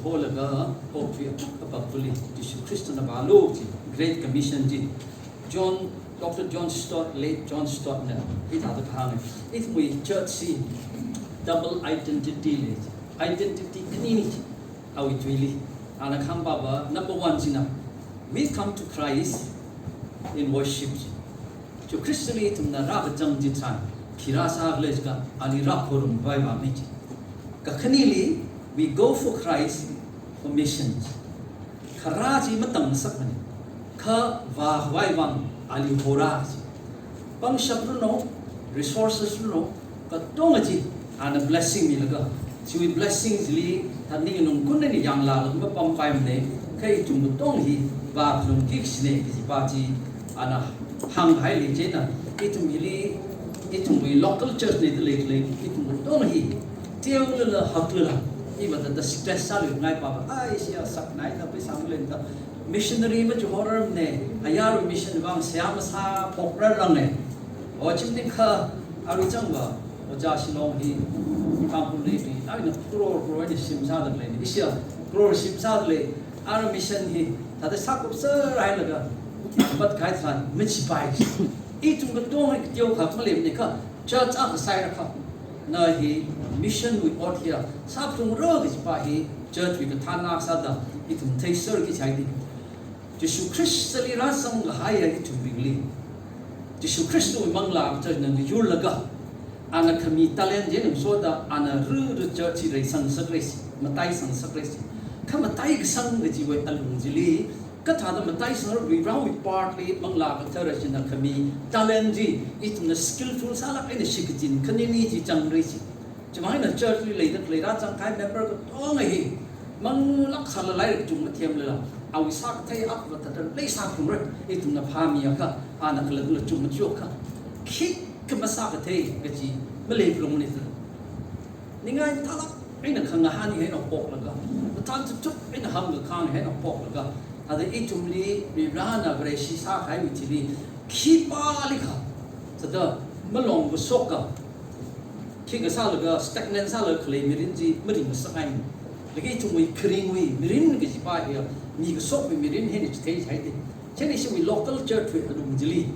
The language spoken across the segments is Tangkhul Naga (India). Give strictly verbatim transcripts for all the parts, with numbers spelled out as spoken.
Holaga, hokhui apakpuli, Jishu Khristana vālu chi, Great Commission chi, John, Doctor John Stott, late John Stott na, hithāda kahānga. Ithumwui church chi, double identity lei. Identity khani ni chi, awui tuili. Ana kahāng pava, number one china, we come to Christ in worship. Jishu Khristali ithumna rākazang chitharan, khi rāsā khala jiakha, ali rākhorum khavai vāmi chi. Kakhanili, we go for Christ for missions. Kharā chi matangngasakmana. Kha vākhavai vang ali horā chi. Pangshap luno, resources luno, katonga chi ana blessing milaga, chiwui blessing chili thāda ning nung kun eina yanglālaga mapampaimana, kha ithum katong hi vāphalungki kashina kaji pa chi ana hānghaili chieina, ithum hili, ithumwui local church na dalei khalei, ithum katong hi, teolala haklala, iva thāda stress sāluingai pa, ai, sia saknaida, pheisā maleida, missionary machihorarmana, ayarwui mission vang seihā masāphokrarranga. O chimding kha, arui changva, Ojā Shillong hi, Tangkhulli hi, arui na crore, crore ni shim sādalei ni, isia, crore shim sādalei, arui mission hi, thāda sākupser hailaga, pat khai tharan, machipai. Ithum katong hi teokha maleimana kha, church akha sāhaira kha, na hi, mission wui ot hiya, sāphalungra kaji pa hi, church wui kathānna sāda, ithum theiserki chai di. Jishu Khristali rāzang kahaia ithumbingli, Jishu Khristawui manglā church na yurlaga, ana khami talent chi ngasoda, ana ruru church chi reisang sakra si, mataisang sakra si. Kha mataikasang kajiwui alung chili, kathāda mataisang Varivarāwui part li Manglā Kathara china khami talent chi, ithumna skillful sālāk eina shikachin khanini chi changra si. Chimang eina church li leida khalei rāzang kahai member katonga hi, manglāk sālala lairik kachung mathemlala, awui sākathei akha thāda leisāphalungra, ithumna phāmiakha, ana kala kala chungmachuk kha, khikha masākathei kaji maleiphalungmana thāda. Ningai thalāk eina khangahān hi eina haophoklaga, mathān chuchuk eina hāngkakhang hi eina haophoklaga, thāda ithumli Varivarāna Vareshi sākahaiwui thili, khipālikha, thāda malong kasoka, khikha sālaga stagnant sālaga khalei mirin chi maringngasakngai. Laga ithumwui kharingwui mirin kaji pa hiya, mi kasokwui mirin hina chithei chai de. Chieina ishiwui local church wui alung chili,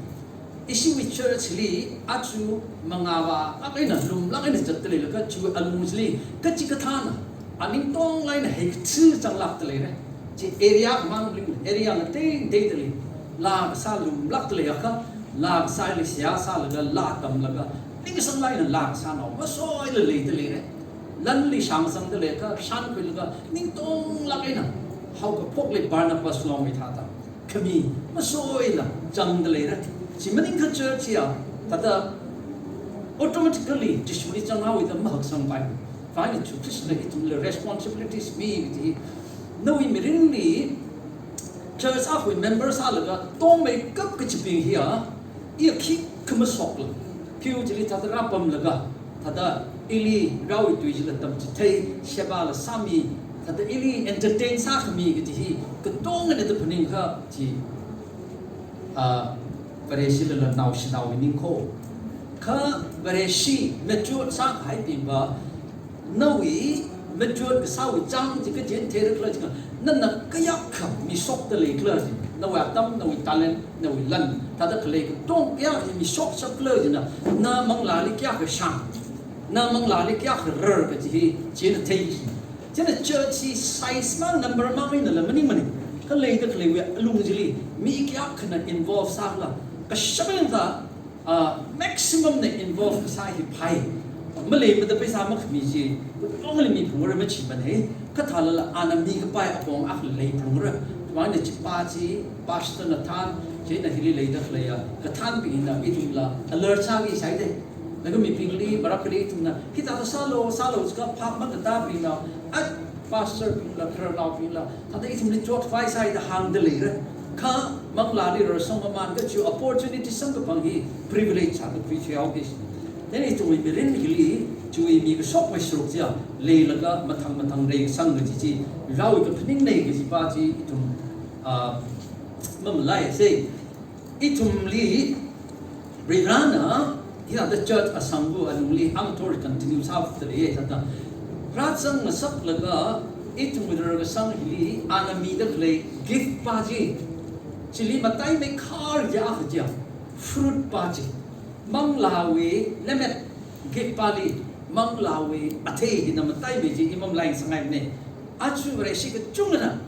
ishiwui church li aja mangāva lāk eina lumlāk eina zatda leilaga chiwui alung chili kachikathāna, aning tonglāk eina heikathu zanglākda leira. Chi area khamang ling, area ngatei ngateida lei. Laa kasā lumlākda leiakha, laa kasāli seihā sālaga, laa tamlaga, ningsanglāk eina laa kasānao masoila leida leira. Lanli shāngsangda leiakha, shānkhuilaga, ning tonglāk eina, haokaphokli Barnabas longwui thāda, khami masoila zangda leira. Chi maningakha church hiya, thāda automatically Jishuli zanghaoda mahaksangpai. Chieina Jishu Khristana ithumli responsibilities mi kaji, nawui mirinli church akhawui member sālaga tongmeikap kachibing hiya, iya khikha masokla, phew chili thāda rāpamlaga, thāda ili Varewui tui chila tamchithei, shebala sāmi, thāda ili entertain sākhami kaji hi, katongana da phaningakha chi, ah, Vareshilala naoshinaowui ningkho. Kha Vareshi mature sākahaibingva, nawui mature kasāwui chang chi kachi eina theira khala jiakha, nana kayākha mi shokda lei khala chi, nawui atam, nawui talent, nawui lan, thāda khalei katong kayākha mi shokshap khala china, na manglāli kayākha shāng, na manglāli kayākha rar kaji hi, china thei si. China church hi size mang, number mang einala maningmana. Kha leida khaleiwui alung chili, mi kayākhana involve sākhala, kashap eina thā, ah, maximum na involve kasā hi phāi. Maleimada pheisā makhami chi, katongali miphalungra machimana. Kathālala ana mikapai apong akha leiphalungra. Chieina chi pa chi, pastor na thān, chieina hili leida khaleiya kathānbingna ithumla alert sāki sai de. Laga mibingli, marākhali ithumna, hithāda sālu, sālu jiakha phap makatābingna, at pastor bingla, khararnaobingla, thāda ithumli chotkhavai sāi da hāngda leira. Kha manglāli rarsang mamān kachi opportunity samkaphang hi privilege sāda khuichihaoki. Then ithumwui mirin hili, chiwui mi kashok mai sharuk chiya, leilaga mathang mathang reisang kaji chi, Varewui kaphaningnei kaji pa chi ithum, ah, mamalai sei. Ithumli, Varivarāna, hithāda church asanggu alungli, amathor continue sāda leiya thāda. Rāzang ngasaklaga, Ithumwui rarkasang hili ana mida khalei gift pa chi, chili mataimei khar ya kaja fruit pa chi, manglāwui lemmet gift pali manglāwui athei hina mataimei chi imam lain sangai ne. Achu Vareshi kachungana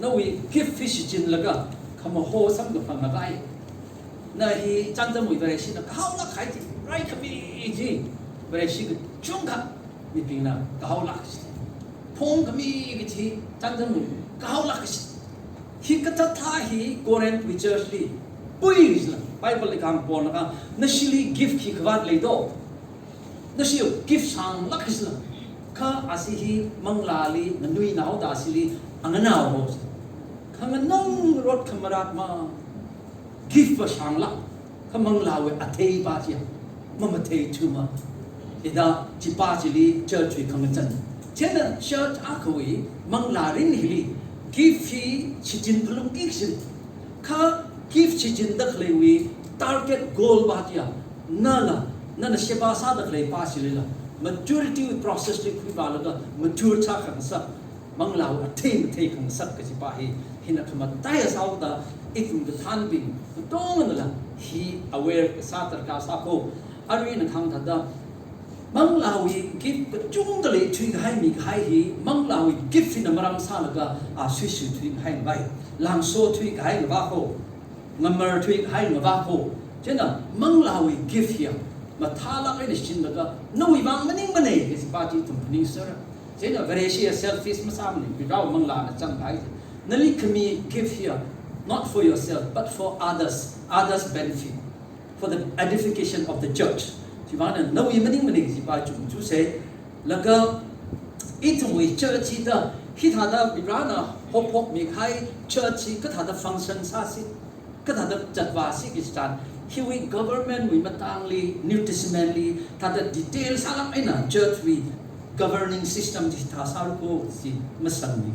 nawui gift hi shichinlaga khamaho samkaphang ngakai. Na hi chānjamwui Vareshina kahaolāk kahai chi, raikhami chi Vareshi kachungkha mibingna kahaolāk shi. Phongkhami kachi chānjamwui kahaolāk shi. Hi kathāthā hi Corinthwui church li pui sila, Bible li kahāng pon laga, nashili gift khikhavāt lei do. Nashi gift shānglāk sila. Kha ashi hi manglāli nganuinao da ashili anganao ho. Khanganang rot khamarat ma. Gift pa shānglāk, kha manglāwui athei pa chiya mamathei thuma. Hithāda chi pa chili church wui khangachan. Chieina church akhawui manglā rin hili gift hi shichin phalungki kasin. Kha gift shichinda khaleiwui target goal pa chiya, nala, nana sheba sāda khalei pa chilila maturity process li khuivālaga mature sākhangasak, manglāwui athei mathei khangasak kaji pa hi, hina khamataiya sāhaoda, ithum kathānbing katonganala hi aware kasā darkar sāko. Aruina kahāng thāda, manglāwui gift kachungkha lei thuikahai mikahai hi, manglāwui gift hina maram sālaga, a, suisui thuikahai ngavai, langso thuikahai ngavā ko, ngamar thuikahai ngavā ko. Chieina manglāwui gift hiya mathālāk eina shichinlaga nawui vang maningmanei kaji pa chi ithum phaningsera. Chieina Vareshiya selfish masāmane, Prohowui manglāna changkahai. Nali khami gift hiya, not for yourself, but for others, others' benefit, for the edification of the church. Chivangna nawui maningmanei kaji pa chungchuse. Laga ithumwui church hithāda, hithāda Prohona haophokmikahai church hi kathāda function sāsi, kathāda zatvāsi kaji chān, hiwui government wui matangli, New Testament li, thāda detail sālāk eina church wui governing system chi thā sāra ko chi masangmi.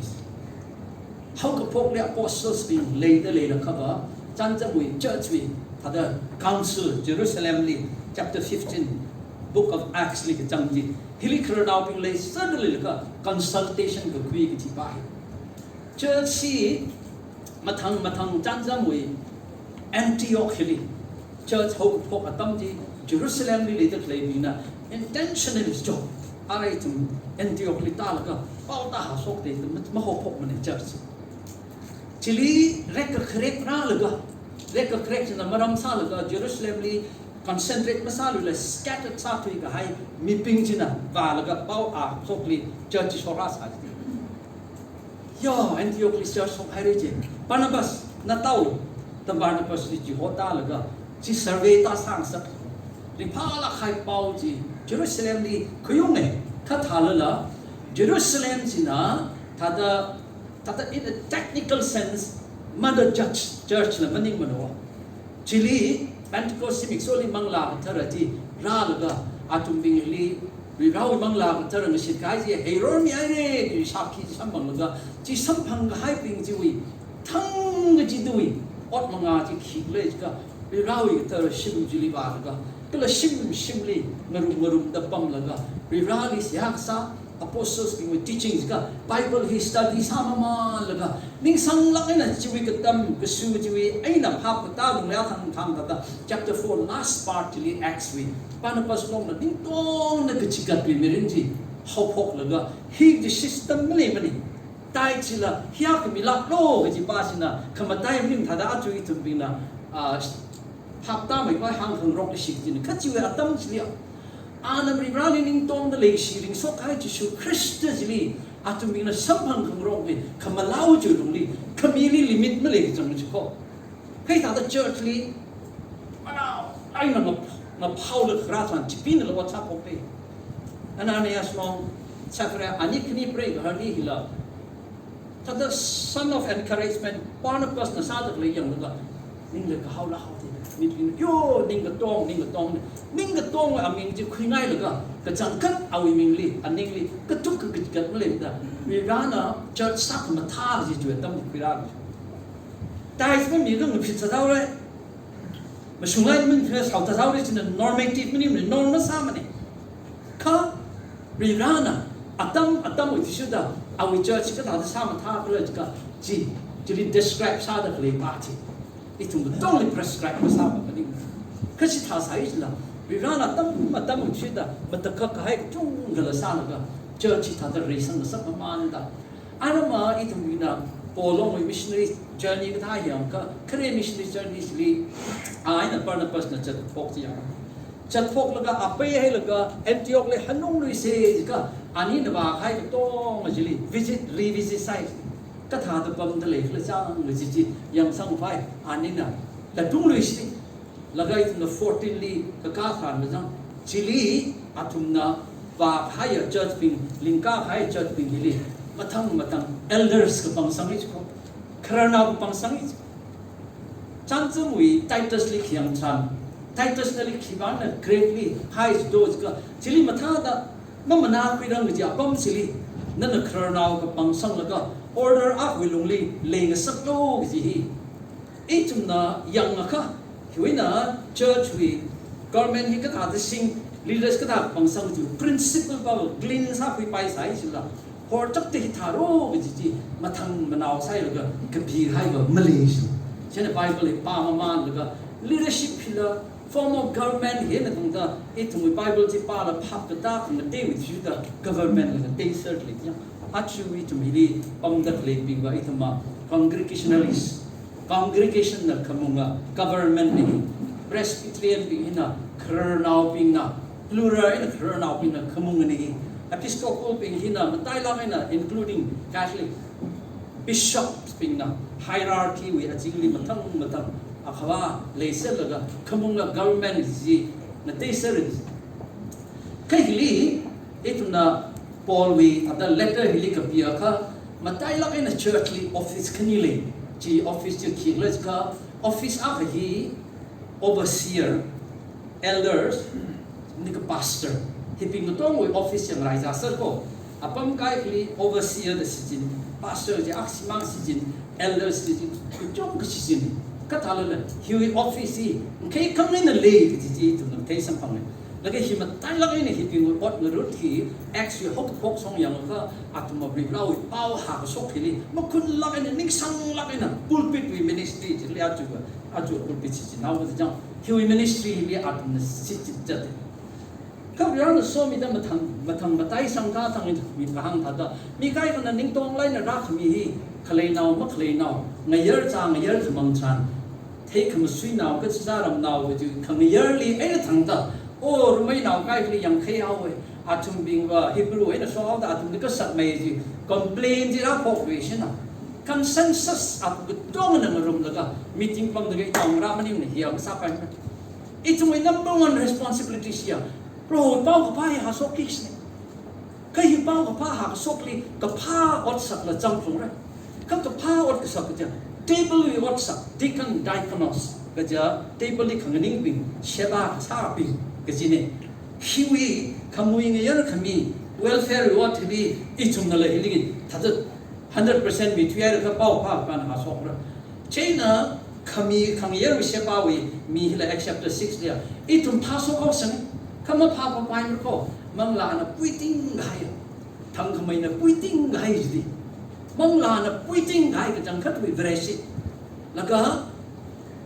Haokaphokli apostles bing leida leilakhava, chānjamwui church wui thāda council Jerusalem li, chapter fifteen, Book of Acts li kachang chi, hili khararnaobing leisāda leilaga consultation kakhui kaji pa hi. Church hi mathang mathang chānjamwui Antioch hili church haokaphok atam chi Jerusalem li leida khaleibingna intentionally jo, arui ithum Antioch li tālaga pao tāhāshok da ma, mahaophokmane church. Chili rekkakharek rālaga, rekkakharek china maram sālaga Jerusalem li concentrate masāluila scattered sāthuikahai mibing china vālaga pao āshokli church shokra sā chi. Yo, Antioch li church shokhaira chi. Barnabas, na tao, da Barnabas li chihotālaga, chi survey tāsāngasak. Ringphālāk kahai pao chi Jerusalem li khayunge, kha thālala, Jerusalem china thāda, thāda in a technical sense, mother church, church la maningmana. Chili Pentecost zimiksoli Manglā Kathara chi rālaga, athumbingli Prohowui Manglā Kathara ngashitkahai chi heirormihaire kaji shākhi samphanglaga, chi samphangkahaibing chiwui thang kachidawui ot manga chi khikhala jiakha, Prohowui kathara shim chili vālaga, kala shim shimli ngarum ngarumda pamlaga, Proholi seihā kasā, apostles bingwui teaching jiakha Bible hi study sāmamānlaga, ningsanglāk eina chiwui katam kasu chiwui eina phap katā lungli athang thang thāda, chapter four last part chili Acts wui, Barnabas longna ningtongna kachigatwui mirin chi haophoklaga, hi kaji system maleimane. Tithe chila hiya khamilāklo kaji pa china khamataiya maning thāda aja ithumbingna, ah, phap tāmeikhavai hāngkhangarok kashi kajina. Kha chiwui atam chili, ana Vareli ningtongda leishi ringshok kahai Jishu Khrista chili athumbingna samphang khangarokli, khamalao chi lungli, khamili limit malei kachang chi ko. Kha hithāda church li, manao, eina ngap-, ngaphaola kharā tharan chipinala ot sāphokpe. Ananias long, Sapphira, ani khani preigahar hila, thāda son of encouragement, Barnabas na sāda khalei yanglaga, ningla kahaolāk haoda, mibing, yo, ning katong, ning katong, ning katongwui aming chi khuingailaga, kachangkhat awui mingli, aningli, katuk kakat maleimada, Varena church sākhamathā chi chiwui atam khuirāra. Tithe mamiakha ngaphit sāthaora. Mashungngai mamiakha shaothaora china normative mani, mani, norm masāmane. Kha Varena atam, atamwui athishurda Awui church kathāda sāmathā khala jiakha, chi, chili describe sāda khalei pa chi. Ithum katongli prescribe masāmana. Kha chithā sāi chila, Varivarana atam atam chida, matakhak kahai kachungkhala sālaga, church hithāda reisang ngasakmamanda. Arama ithumbingna Paul longwui missionary journey kathā yangakha, khare missionary journey chili, a eina Barnabasna chatphok chi yangakha. Chatphoklaga a peihailaga Antioch li hanungluisa jiakha, anina vākahai katonga chili visit, revisit sāi. Kathāda pamda leikhala chang kaji chi yangsangpai, anina latungluisa. Laga ithumna fourteen li kakā tharan mazang, chili athumna vākahaiya church bing, lingkakahai church bing hili mathang mathang elders kapangsangi chiko. Khararnao kapangsangi chiko. Chānjamwui Titus li khayang tharan, Titus nali khipāna Greek li hai chido jiakha, chili mathāda mamanākhuirang kaji apam chili, nana khararnao kapangsanglaga order akhawui lungli leingasaklu kaji hi. Ithumna yangakha, hiwui eina church wui government hi kathāda sing, leaders kathā pangsang chi, principle pa glean sākhuipai sāi chila, horchakta hithāro kaji chi mathang manao sāhailaga kapihaiva malei chi. Chieina Bible hi pāmamanlaga, leadership hila, form of government hina tangda, ithumwui Bible chi pāla phap katā khangateiwui chida government la ngateiser lei ya. Aja ithum hili pamda khaleibingva ithumva congregationalist. Congregation na khamunga government na hi. Presbyterian bing hina khararnaobingna, plural eina khararnaobingna khamunga na hi. Episcopal bing hina matailāk eina including Catholic. Bishops bingna hierarchy wui azingli mathang mathang akhava leiserlaga khamunga government chi ngateiser. Kha hili, ithumna Paul wui thāda letter hili kapiakha, matailāk eina church li office khani lei. Chi office chi khikhala jiakha, office akha hi overseer, elders, nika pastor. Hibing katongwui office yangraizaser ko. Apam kaikhali overseer da shichin, pastor chi akha shimān shichin, elders chi kachungkha shichin. Kathālala, hiwui office hi, ngakhei khangaina lei kaji chi ithumna theisamphange. Laga hi matailāk eina hibingwui ot ngarut hi, Acts wui haokaphok shong yangakha, athumva Varivarawui pao hākashok hili, makhunlāk eina, ningsanglāk eina, pulpit wui ministry chili aja, aja pulpit shichinhaoda chang, hiwui ministry hili athumna shichin chate. Kha Varivarana somida mathang, mathang mataisang kathang mi kahāng thāda, mi kaikhana ningtonglāk eina rākhami hi, khaleinao, makhaleinao, ngayar chā, ngayar khamang tharan, theikhamasuinao, kachizā ramnao, kaji khangayarli eina thangda, o, rumeinao kaikhali yangkhaihaowe, athumbingva, Hebrew eina shohaoda, athumli kasakmei chi, complain chi rāphokluishina. Consensus athum katongana ngarumlaga, meeting pamlaga itong rā maningna hi ang sāpai. Ithumwui number one responsibility chiya, Prohowui paokaphā hi hāshokki kajina. Kha hi paokaphā hākashokli kaphā ot sakla chang phungra. Kha kaphā ot kasak kaja, table wui ot sak, deacon, diakonos, kaja table li khanganingbing, sheba kasābing, kajina. Hiwui khamui ngayar khami, welfare wui ot hili, ithumnala hili thāda hundred percent mi thuihailakha paokaphā hāshokra. Chieina khami khangayarwui shebawui mi hila Acts chapter six liya, ithum phāshok haosang, kha maphāpapaimara ko, manglāna puiting kahaiya, thangkhameina puiting kahai jidi. Manglāna puiting kahai kachangkhatwui Vareshi. Laga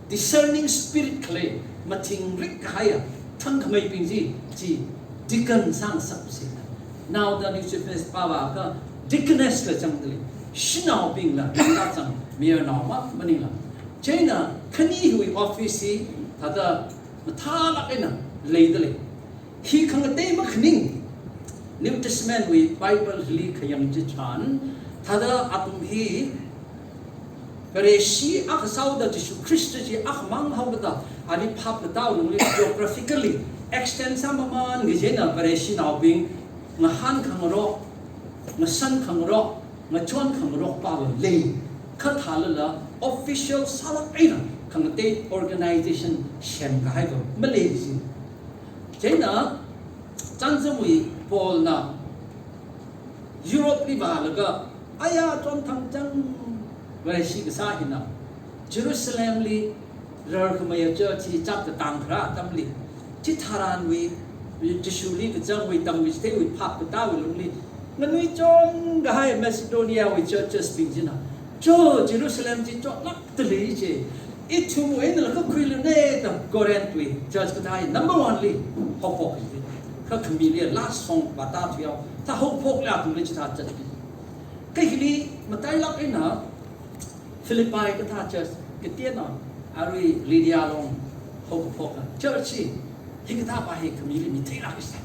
discerning spirit khalei, mathingrik kahaiya, thangkhameibing chi, chi deacon sāngasaksa. Naoda New Testament pāvākha deaconess la changdalei, shanaobingla kachang, mayarnao ma maningla. Chieina khani hiwui office hi thāda mathālāk eina leidalei. Hi khangatei makhaning, New Testament wui Bible hili khayang chitharan, thāda athum hi Vareshi akha sāhaoda Jishu Khrista chi akhamang haoda, ali phapkatā lungli geographically extend sāmaman kajina Vareshinaobing ngahānkhangarok, ngasankhangarok, ngachonkhangarok pava lei. Kha thālala official sālāk eina khangatei organization semkahaiva malei chi. Chieina, chānjamwui Paulna Europe li vālaga, aya chonthang chang Vareshi kasā hina, Jerusalem li rarkhameiya church chi chap katang kharā atamli, chitharanwui, Jishuli kachangwui tamwui chitheiwui phapkatāwui lungli, Nganui chon kahai Macedonia wui churches bing china, cho Jerusalem chi chotlakta lei chi. Ithumwui eina laka khuilune da Corinth wui church kathā hi number one li haophok hi. Kha khamili last song bata thuyao. Thā haophok la tung le chithā chat. Kha hili matailak eina Philippi kathā church, katena arui Lydia long haophok church hi, hikathā pa hi khamili mi theilak isa.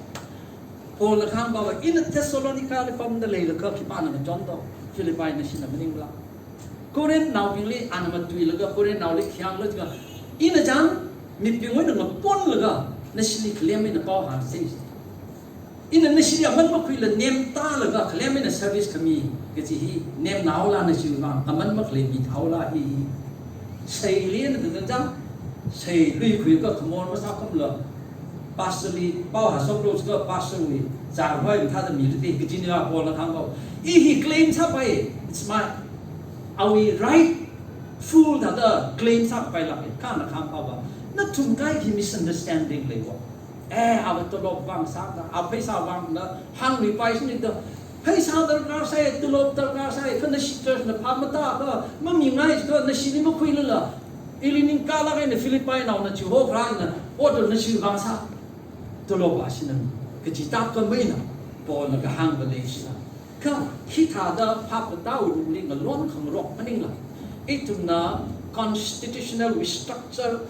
Paulna kahāng pava, ina Thessalonica li pamda leilaga khipāna ngachon to, Philippi nashina maningla. Corinth naobingli ana matuilaga, Corinth naoli khayanglaga, ina chang mibingwui eina ngaponlaga, nashili khalem eina pao hāngsei. Ina nashili aman makhuila nemtalaga khalem eina service khami kaji hi nemnaola, nashili vang aman makhalei mithaola hi. Seili na tangtang chang, sei lui khuiakha khamor masāpamla, pastor li pao hāshoklu jiakha pastor wui zārhoi mathāda mili te kajina Paulna kahāng pava. I hi claim sāpai, it's my, awui rightful thāda claim sāpailak, kha ana kahāng pava, nathum kahai hi misunderstanding leiva. Eh, ava tolop vang sāda, ava pheisā vangna hāngluipai shini da. Pheisā darkar sai, tolop darkar sai, kha nashi church na phap matākha, mamingai jiakha nashili makhuilala, ili ningkala kahaina Philippi naona chihokrana, odo nashi vang sā. Tolop va shina, kaji tākha maina, Paulna kahāng va leishina. Kha hithāda phap matāwui lungli ngalon khangarok maningla, ithumna constitutional structure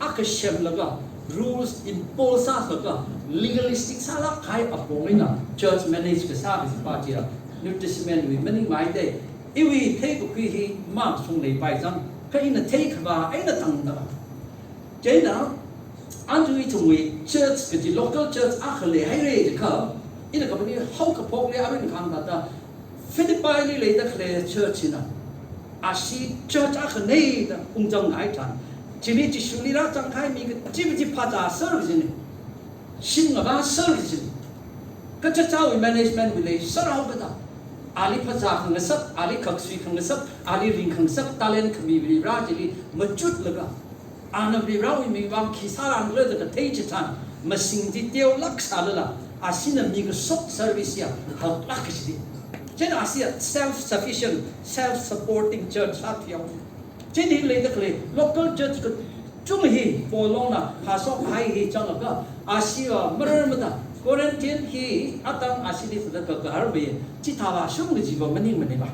akha semlaga, rules impose sālaga, legalistic sālak kahai apong eina church manage kasā kaji pa chiya, New Testament wui maningmei de, iwui theikakhui hi mashung leipai chang, kha ina theikhavā eina tangda. Chieina, aja ithumwui church kaji local church akha leihaira jiakha, ina kapani haokaphokli arui kahāng thāda, Philippi li leida khalei church hina, ashi church akhana da ungzang ngai tharan, chili Jishuli rāzang kahai mi kachi kachi phazāser jina. Shim ngavāser jina. Kachichāwui management wui leiser haokada, ali phazā khangasak, ali khaksui khangasak, ali ring khangasak, talent khami Varivara chili machutlaga, ana Varivarawui ming vang khi sāranglada kathei chitharan, masing chi teolāk sālala, ashina mi kashok service ya haklāk kaji. Chieina ashiya self sufficient, self supporting church sāthuiya. Chieina hi leida khalei local church kachung hi Paulna hāshok kahai hi changlaga, ashiya marar mada Corinthian hi atang ashili thāda kakahar mei, chithāla shung kajiva maningmanei ba.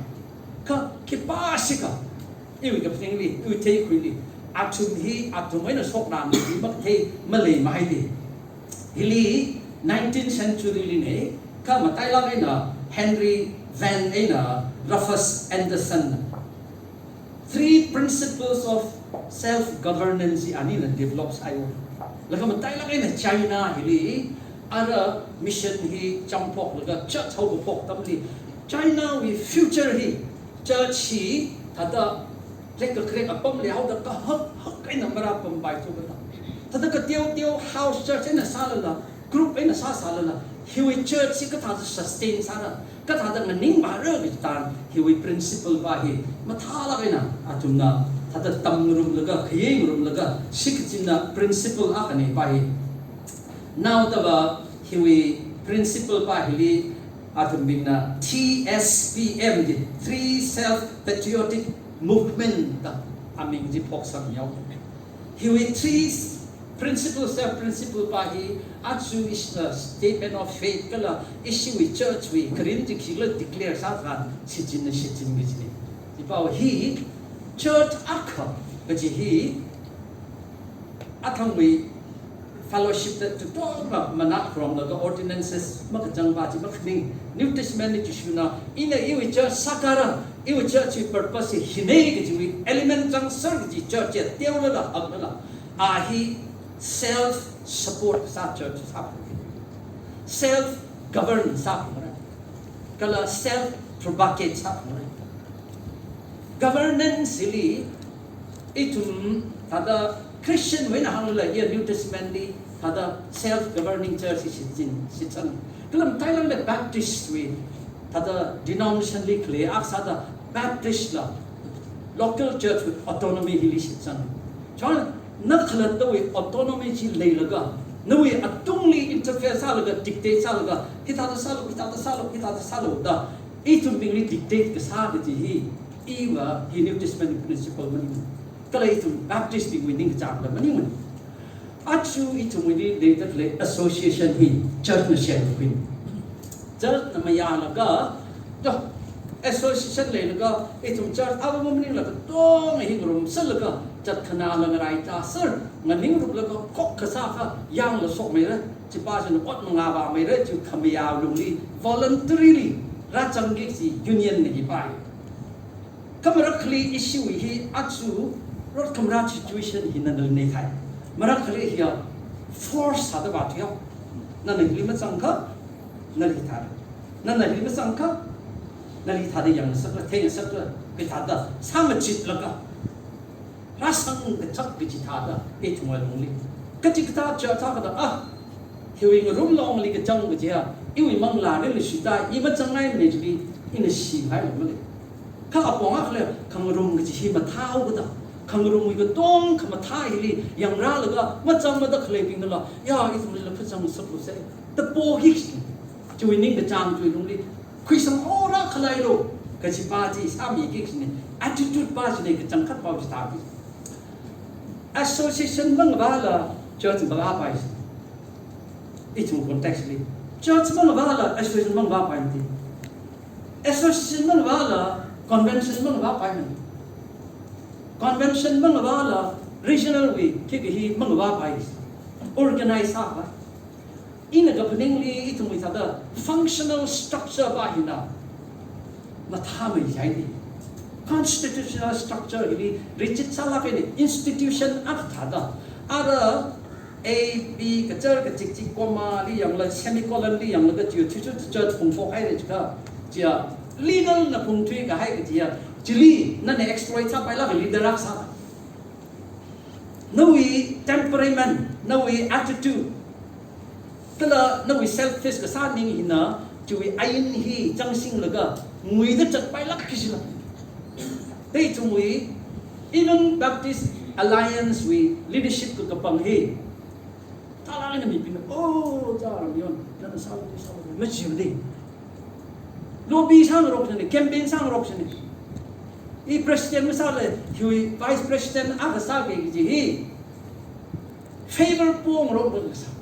Kha khipā shikha, iwui kaphaningli, iwui theikhuili, athum hi athum eina shokna mi makathei maleimei de. Hili nineteenth century lina, kha matailak eina Henry Van eina Rufus Anderson na Three Principles of Self-Governance hi anina develop sāya. Laga matailak eina China hili ara mission hi chāngphoklaga church haokaphok atamli, China wui future hi, church hi thāda leikakharek apam leihaoda kahak hak eina marāpampaithu kata. Thāda kateo teo house church eina sālala, group eina sāsālala, hiwui church hi kathāda sustain sāra, kathāda nganingvāra kaji tharan, hiwui principle pa hi mathālak eina athumna thāda tamngarumlaga, khayeingarumlaga shikachinna principle akhanei pa hi. Naoda va hiwui principle pa hili athumbingna T S P M ji, Three Self Patriotic Movement da aming chi phoksamyao. Hiwui three principle, self principle pa hi aja ishina statement of faith kala ishiwui church wui kharing chi khikhala declare sātharan shichinna shichin kajina. Chipava hi church akha kaji hi athangwui fellowship da tutongla manat khromlaga ordinances makachang pa chi makhaning, New Testament li Jishuna, ina iwui church sākara, iwui church wui purpose hi hinei kajiwui element changser kaji church ya teolala haklala, a hi self support sā church sāphungra. Self govern sāphungra. Kala self propagate sāphungra. Governance hili ithum thāda Christian wui eina hānglala, iya New Testament li thāda self governing church hi shichin, shichan. Kala matailakla Baptist wui thāda denomination li khalei akha sāda Baptist la local church wui autonomy hili shichan. Chon na khalattawui autonomy chi leilaga, Nawui atungli interfere sālaga, dictate sālaga, hithāda sālu, hithāda sālu, hithāda sālu da, ithumbingli dictate kasā kaji hi, iva hi New Testament principle maning. Kala ithum Baptist bingwui ningkachāngda maning. Aja ithumwuili leida khalei association hi church na semkhui. Church na mayālaga, to, association leilaga, ithum church ava maningla katonga hi ngarumserlaga, chat khanāla ngarai chāser, nganingruplaga khok kasā kha, yangla shokmeira, chipa china ot mangā vāmeira, chi khamayā lungli, voluntarily, rāzangki kaji union na hi pai. Kha marakhali ishiwui hi aja, rot khamara situation hi nana nganingthei. Marakhali hiya force sāda vāthuiya. Nana hili mazangakha, nali thāda. Nana hili mazangakha, nali thāda yangsakra, thengsakra, kathāda, sāmachitlaga. Rāsang kachak kaji thāda, ithumwui lungli. Kachikathā church thākada, ah, hiwui ngarumlongli kachang kajiya, iwui manglā rinli shita, i mazangngaimana chili, ina shingai lo male. Kha apong akhali, khangarum kaji hi mathāhaokada. Khangarumwui katong khamathā hili, yangrālaga, mazangmada khaleibingnala, ya, ithumlila phazang saklu se. Tapo hi, chiwui ningkachāng chiwui lungli, khuisang ora khalei lo, kaji pa chi sāmiki kajina, attitude pa china kachangkhat pao chithāki. Association mangavāla church mavāpai si. Ithum context li. Church mangavāla association mangavāpai mati. Association mangavāla convention mangavāpai mati. Convention mangavāla regional wui khikha hi mangavāpai si. Organize sāpai. Ina kaphaningli ithumwui thāda functional structure pa hina mathāmei jaini. Constitutional structure hili rigid sālāk eina institution akha thāda. Ara A, B, kachar kachik chi comma li yangla, semicolon li yangla kachiya, chuchu church phungphok haira chikha. Chiya legal na phungthui kahai kajiya. Chili nana exploit sāpailāk leader akha sā. Nawui temperament, nawui attitude, kala nawui selfish kasā ning hina, chiwui ain hi changsinglaga, nguida chatpailāk kajila. Tei chungwui, even Baptist Alliance wui leadership kakapang hi, thālāk eina mibingna, oh, cha Ramyon, nana sālu, sālu, majiu dei. Lobby sāngarok sini, campaign sāngarok sini. I president masāla, hiwui vice president akha sāki kaji hi. Favor pongarok kasā.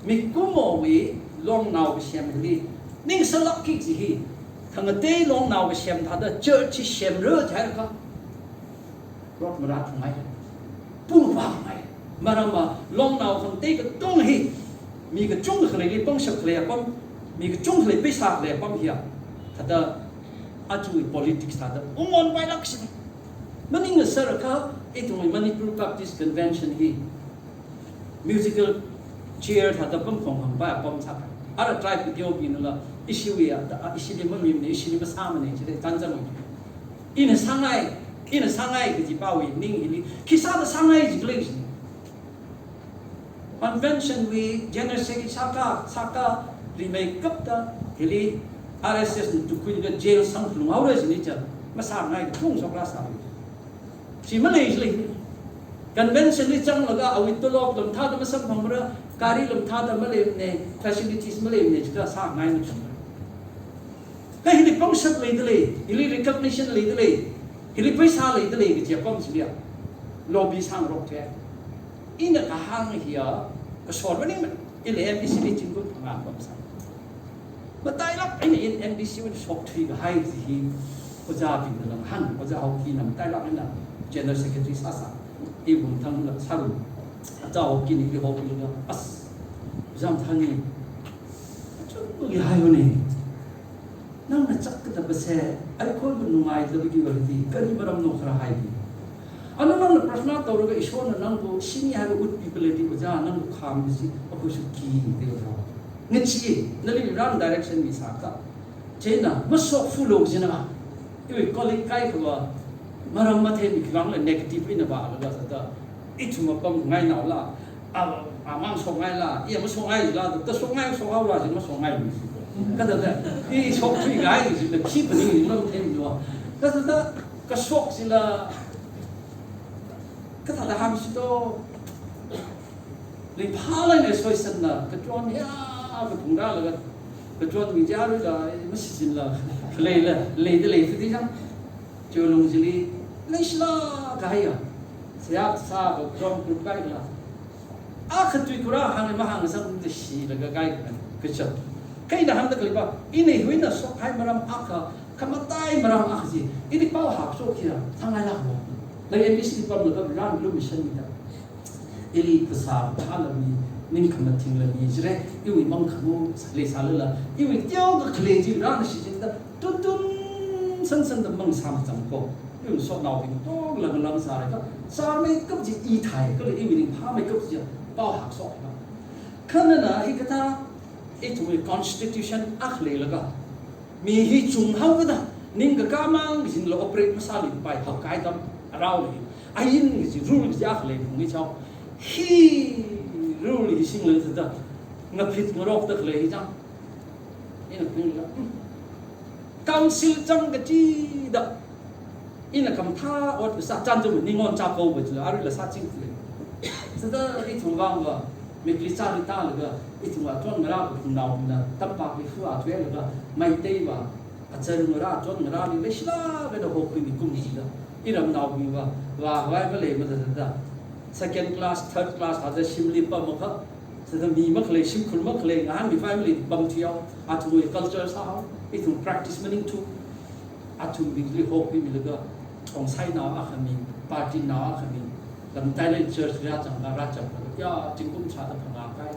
Mikumowui longnao kasem hili. Ningsalāk ki kaji hi. Khangatei longnao kasem thāda church hi semra jiakha. Rot marāthungai. Pungvāngai. Maramva longnao khangatei katonga hi. Mi kachungkhaleili pangshap khalei apam. Mi kachungkhalei pheisā khalei apam hiya. Thāda aja politics thāda ungonpailāk sini. Maning ngasārakha, ithumwui Manipur Baptist Convention hi musical chair thāda pamkhong hangpai apam sākha. Ara tribe kateobingnala, ishiwui ya, da, ishili mamimana, ishili masāmana, chili tanzang. Ina sāngai, ina sāngai kaji pawui ning hili, khisāda sāngai jikhala. Convention wui General Secretary sākha, sākha rimeikapta hili R S S na tukhuilaga jail sangkhalung haora jini cha, masāngai kathum shoklāk sālu. Chi malei jilei. Convention li zanglaga awui tolop lamthāda masamphangmara, gari lamthāda maleimana, facilities maleimana, chikha sāngai machang. Kha hili pangshap leidalei, hili recognition leidalei, hili pheisā leidalei kaji apam chiliya. Lobby sāngarok the. Ina kahāng hiya, kashor maningmana, ila M D C li zingkum phangā apam sā. Matailāk eina ina M D C wui shokthui kahai chi hi, ojābingna langhan, ojā Haokina matailāk eina General Secretary sāsā. I Vungthangla sālu. Ojā Haokina i Haokila, as, ojā Vungthang ni, achun bagi hai hone. Nangna chak katabase, ai khon nungai tabagi wali, kali maram no khara hai bi. Anu nangna prarthana tawraga Ishwarna nangbu, sini hai utpi paladi ojā, nangbu kham bisi, aku suki, de ojā. Ngachi, nali run direction mi sākha. China, masok fulo jina. Iwi colleague kaikhava, maram mathei mi khivangla negative ina vālaga sāda. Ithum apam ngainaola, a, amang shokngaila, i mashokngaila, ta shokngai shokhaora jina mashokngai mi. Kathāda, i shokthui ngai jina khi phaning jina mathei mi wa. Kathāda, kashok jila, kathāda hāngsi to. Ringphālāk eina association na kachon ya kaphungrālaga, kachon mi jaruila, mashichinla, khaleila, leida lei fiti jang. Chiwui lung chili, leishilāk kahaiya. Seihā sā kachon group kahaila. Akha tui kura hāng mahāng sāda shilaga kahai kachon. Kha ina hāngda khaleiva, ina hiwui eina shokkahai maram akha, khamataiya maram akha chi, ili pao hākshok kira, thang ai lākva. Lai M B C pamlaga rān lu mission mida. Ili phasā phālami, ningkhamathingla mi jire, iwui mangkhamu leisālala, iwui teokha khalei chi rāna shichinda, tuntun sansan da mang sāmachang ko. Iwui sotnaobing tonglang lang sālaga, sāmeikap chi i thai, kala iwui ringphāmeikap chi pao hākshok ba. Kha nana hikathā, ithumwui constitution akha leilaga, mi hi chunghaokida, ningkakā mang kajila operate masāluipai haokahai atam arao lei. Ain kaji rule kaji akha lei phungni chao. Hi rule hi singlaga thāda, ngaphit ngarokda khalei hi chang. Ina phungla, hmm. Council chang kachida, ina khamathā ot kasā chānjam ningon chākao ba chila, aruila sāching lei. Thāda ithum vangva, mikli chāli tālaga, ithum achon ngarā kaphungnaona, tampakli fu athuilaga, Meiteiva, achon ngarā, achon ngarāli leishilāk eina hokhuimikum jida. Iramnaobingva, vāvai maleimada thāda. Second class, third class, thāda shimli pamakha, thāda mi makhalei, shimkhur makhalei, ngahānmi family pamthuihao, athumwui culture sāhao, ithum practice maningthu, athumbingli hokhuimilaga, khongsainao akhami, party nao akhami, lamtailei church rāchang, rāchang, ya, zingkum shāda phangā kai.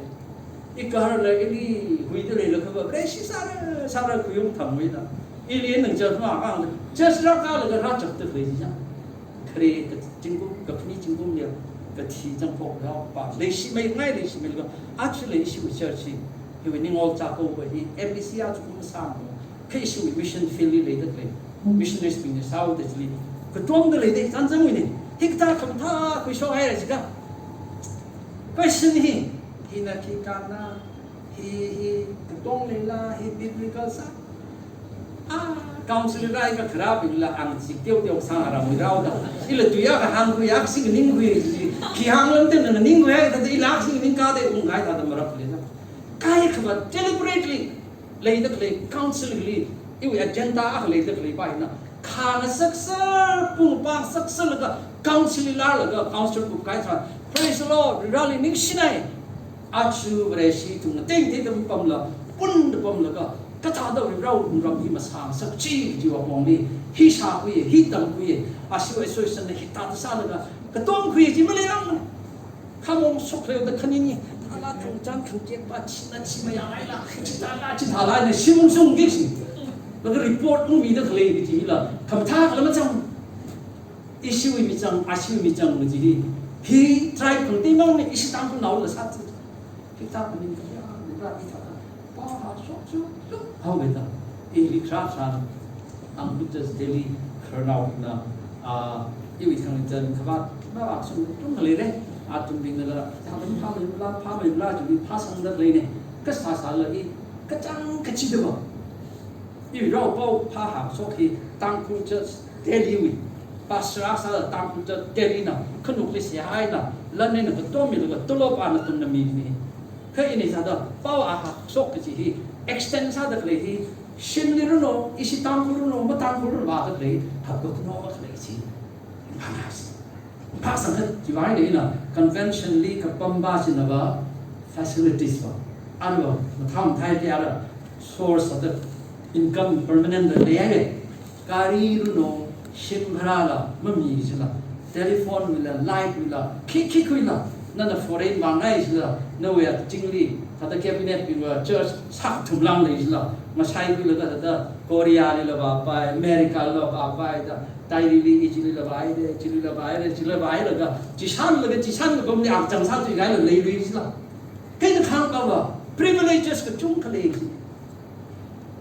Igaharla ili huida leilakhava, kreishi sāra, sāra kuyung thangwuida. Ili nang church makāngda, church rākālaga rāchakda khalei chi chang. Khare kazingkum, kaphani zingkum ya, kathi chang phok ya, pa, leishimeimei, leishimeilaga, actually ishiwui church hi, hiwui ningol chākao ba hi, M B C achukum sāmo, kha ishiwui mission field li leida khalei, missionaries bingna sāhaoda chili, katomda leida, chānjamwuina, hikathā khamathā khuishok haira jiakha. Question hi, hina khi kāna, hi, hi, katong leila, hi biblical sā. Ah, council rāi kakharābingla ang chik teoteo sāngarāmwui raoda. Ila tui akha hāngkhui, akhashing ningkhui, khi hānglam tena ningkhui, thāda ila akhashing ningkāda ungkahai thāda marap leida. Kaikhava deliberately leida khalei council li, iwui agenda akha leida khaleipa hina, khangasaksā, pung pangsaksālaga, council li lālaga, council kupkahai tharan, praise the Lord, Vareli ningshinai. Aja Vareshi ithum ngatei ngateida pamla, punda pamlaga, kathāda Varewui wungram hi masāngasak chi, chiwui apongli, hi shākhui, hi tamkhui, ashiwui association na hithāda sālaga, katomkhui chi maleilākmana. Khamong shokleoda khanini, thāla thangchan khangkek pa china chi mayāngaila, chithāla, chithāla na shim ungshungki shi. Laga report ungmida khalei kajila, khamathā kala machang. Ishiwui michang, ashiwui michang kaji hi. Hi tribe khangateimang ni, ishi Tangkhulnaola sāthu. Hithā khaning kaya, hithā, hithā. Pao hāshok, shok, shok, haoda. Ili kharā kharā, Tangkhul Church Delhi khararnaobingna, ah, iwui thang chan khavāt, mavāshung tung leire, athumbingnala, thāda phāmeila, phāmeila, chili phāsangda leine, kasā sāla i, kachang kachida ba. Iwui rao pao phāhāshok hi, Tangkhul Church Delhi wui, pastor sāla Tangkhul Church Delhi na, khanukli seihā eina, lan eina katomilaga, tolop ana tungna mi mi. Kha ini sāda, pao a hāshok kaji hi, extend sāda khalei hi, shimli runo, ishi Tangkhul runo, matangkhul runo, vāda khalei, hapkatno khalei chi. Phāngai si. Phāsangkhat chiwui eina, convention li kapamba chinava, facilities va. Arva, mathāmathāi te ara, source of the income permanent da leihaire. Gari runo, shim bharala, mami jila, telephone wuila, light wuila, khi khi khuila, nana foreign vāngai jila, nawui achingli, thāda cabinet bingva church sākathum lang lei jila, masai khuilaga thāda Korea lila vāpai, America lila vāpai, da, Thai lili, Egypt lila vāire, chilila vāire, chila vāilaga, chishanlaga, chishan kapamli akchang sāthuingaila leilui jila. Kha ina kahāngva, privileges kachungkha lei.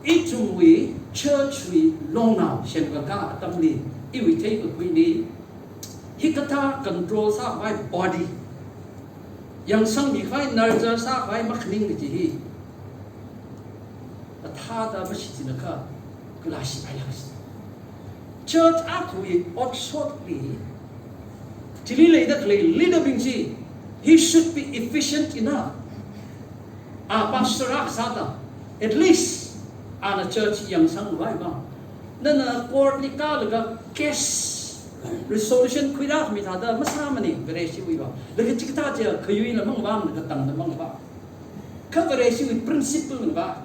Ithumwui church wui longnao semkakā atamli, iwui theikakhuili, hikathā control sākhavai body, yangsangmikhavai, nurture sākhavai makhaning kaji hi, kathāda mashichinakha, kala shipailāk si. Church akhawui otshotli, chili leida khalei leader bing chi, He should be efficient enough. A pastor akha sāda, at least ana church yangsangvai vang. Nana court li kālaga case resolution khuirāmi thāda masāmana Vareshiwui vang. Laga chikathā chi khayuila mangvāmana, katangda mangvā. Kha Vareshiwui principle vā.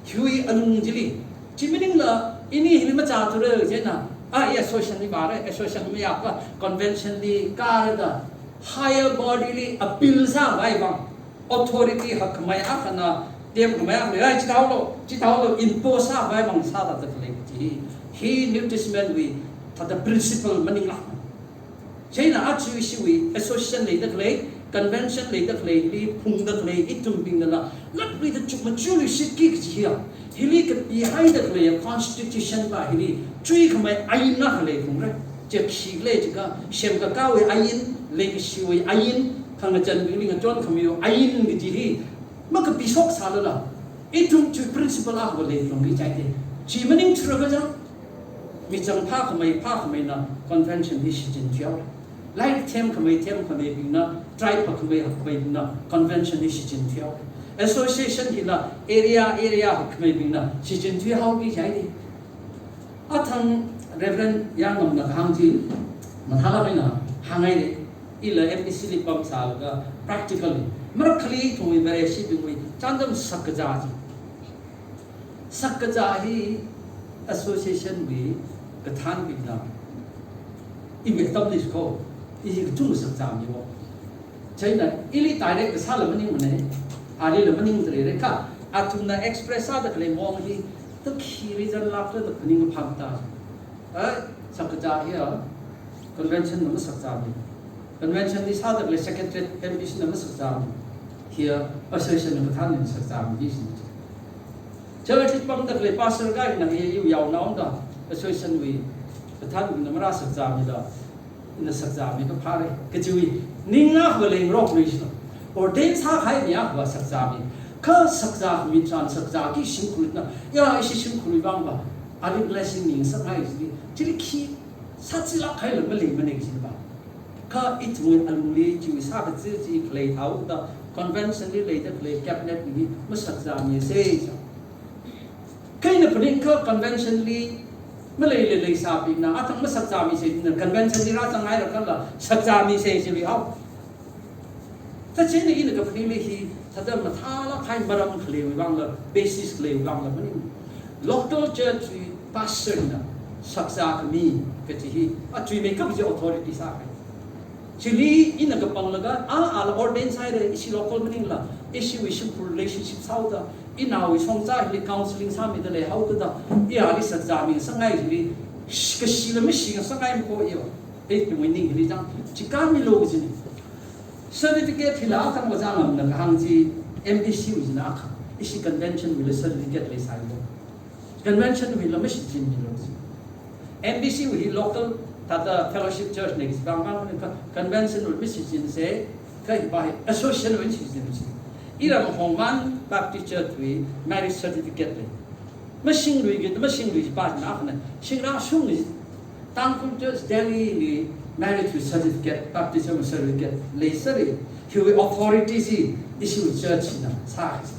Hiwui alung chili. Chi maningla, ini hili machāthura chieina, a, i association li vāra, association mayākha convention li kārada, higher body li appeal sāvai vang, authority hakkhamei akhana, temkhamei akhana, ai, chithāhaolu, chithāhaolu, impose sāvai vang sāda khalei chi. Hi New Testament wui thāda principle maninglāk. Chieina aja ishiwui association leida khalei, convention leida khaleili phungda khalei ithumbingnala, latluida chukmajāluishitki kaji hiya. Hili kapihaida khalei constitution va hili chuikhamei ain akha leiphungra. Chi khikhala jiakha, semkakāwui ain, leikashiwui ain, khangachānbingli ngachonkhameiwui ain kaji hi makapishoksālala, ithum chi principle akha leiphungki jihaida. Chi maningthura kachang, michang phākhamei phākhameina convention hi shichin thuihaora. Lairik themkhamei themkhameibingna, tribe hakkhamei hakkhameibingna convention hi shichin thuihaora. Association hila area, area hakkhameibingna shichin thuihaoki jihaida. Athang Reverend Yangngamna kahāng chi mathālāk eina hānghaira, ila M B C li pamsālaga practically. Marakhali ithumwui Vareshibingwui chānjam sakkazā chi. Sakkazā hi association wui kathānbingna, iwui establish ko, i hi kachungkha sakzāmiwo. Chieina ili direct kasāla maningmana, alila maningdalei kha, athumna express sāda khalei mong hi, ta khi reason lākra da phaningphāmata. Ai, sakkazā hiya convention na masakzāmi. Convention li sāda khalei secretariat M B C na masakzāmi. Hiya association na kathānna sakzāmi chi. Church li pamda khalei pastor kahai na hiya iwui yaonaoda association wui kathānna marāsakzāmida, ina sakzāmi kaphāra. Kachiwui ning akha leingarokluishina. Ordain sākahai mi akha sakzāmi. Kha sakzāmi chān sakzāki shimkhurna. Ya, ishi shimkhurwui vang va, ali blessing ningsanghai chili, chili khi sāchilāk kahaila maleimana kajina va. Kha ithumwui alungli chiwui sākazā chi khalei thāhaoda convention li leida khalei cabinet li masakzāmisa. Kha ina phaningkha convention li maleilei leisābingna, athang masakzāmisa, ina convention li rāzanghairakhala sakzāmisa chili hao. Thāda chieina ina kaphaningli hi, thāda mathālāk kahai maram khaleiwui vangla, basis khaleiwui vangla maning. Local church wui pastor na sakzākhami kaji hi, achuimeikap chi authority sākahai. Chili ina kapanglaga, a, ala ordain sāhaira, ishi local maningla, ishiwui shimkhur relationship sāhaoda, inaowui shongza hili counseling sāmida leihaoda, i ali sakzāmi sanghai chili, sh-, kashila mashi sanghai mako iyo. Ei, ithumwui ning hili chang, chi khamilu kajina. Certificate hila athang Ojā Ngamna kahāng chi M B C wui china akha, ishi convention wuila certificate leisālu. Convention wuila mashichinmilu. M B C wui hi local thāda fellowship church na kajipamang ka convention wuila mashichinsei, kha hi pa hi association wuila shichinsi. Iram Hongman Baptist Church wui marriage certificate lei. Masingluiki, masingluiki pa na akhana, shingrāshungli, Tangkhul Church Delhi li marriage wui certificate, baptism certificate leisāra, hiwui authority chi ishiwui church na sākahai.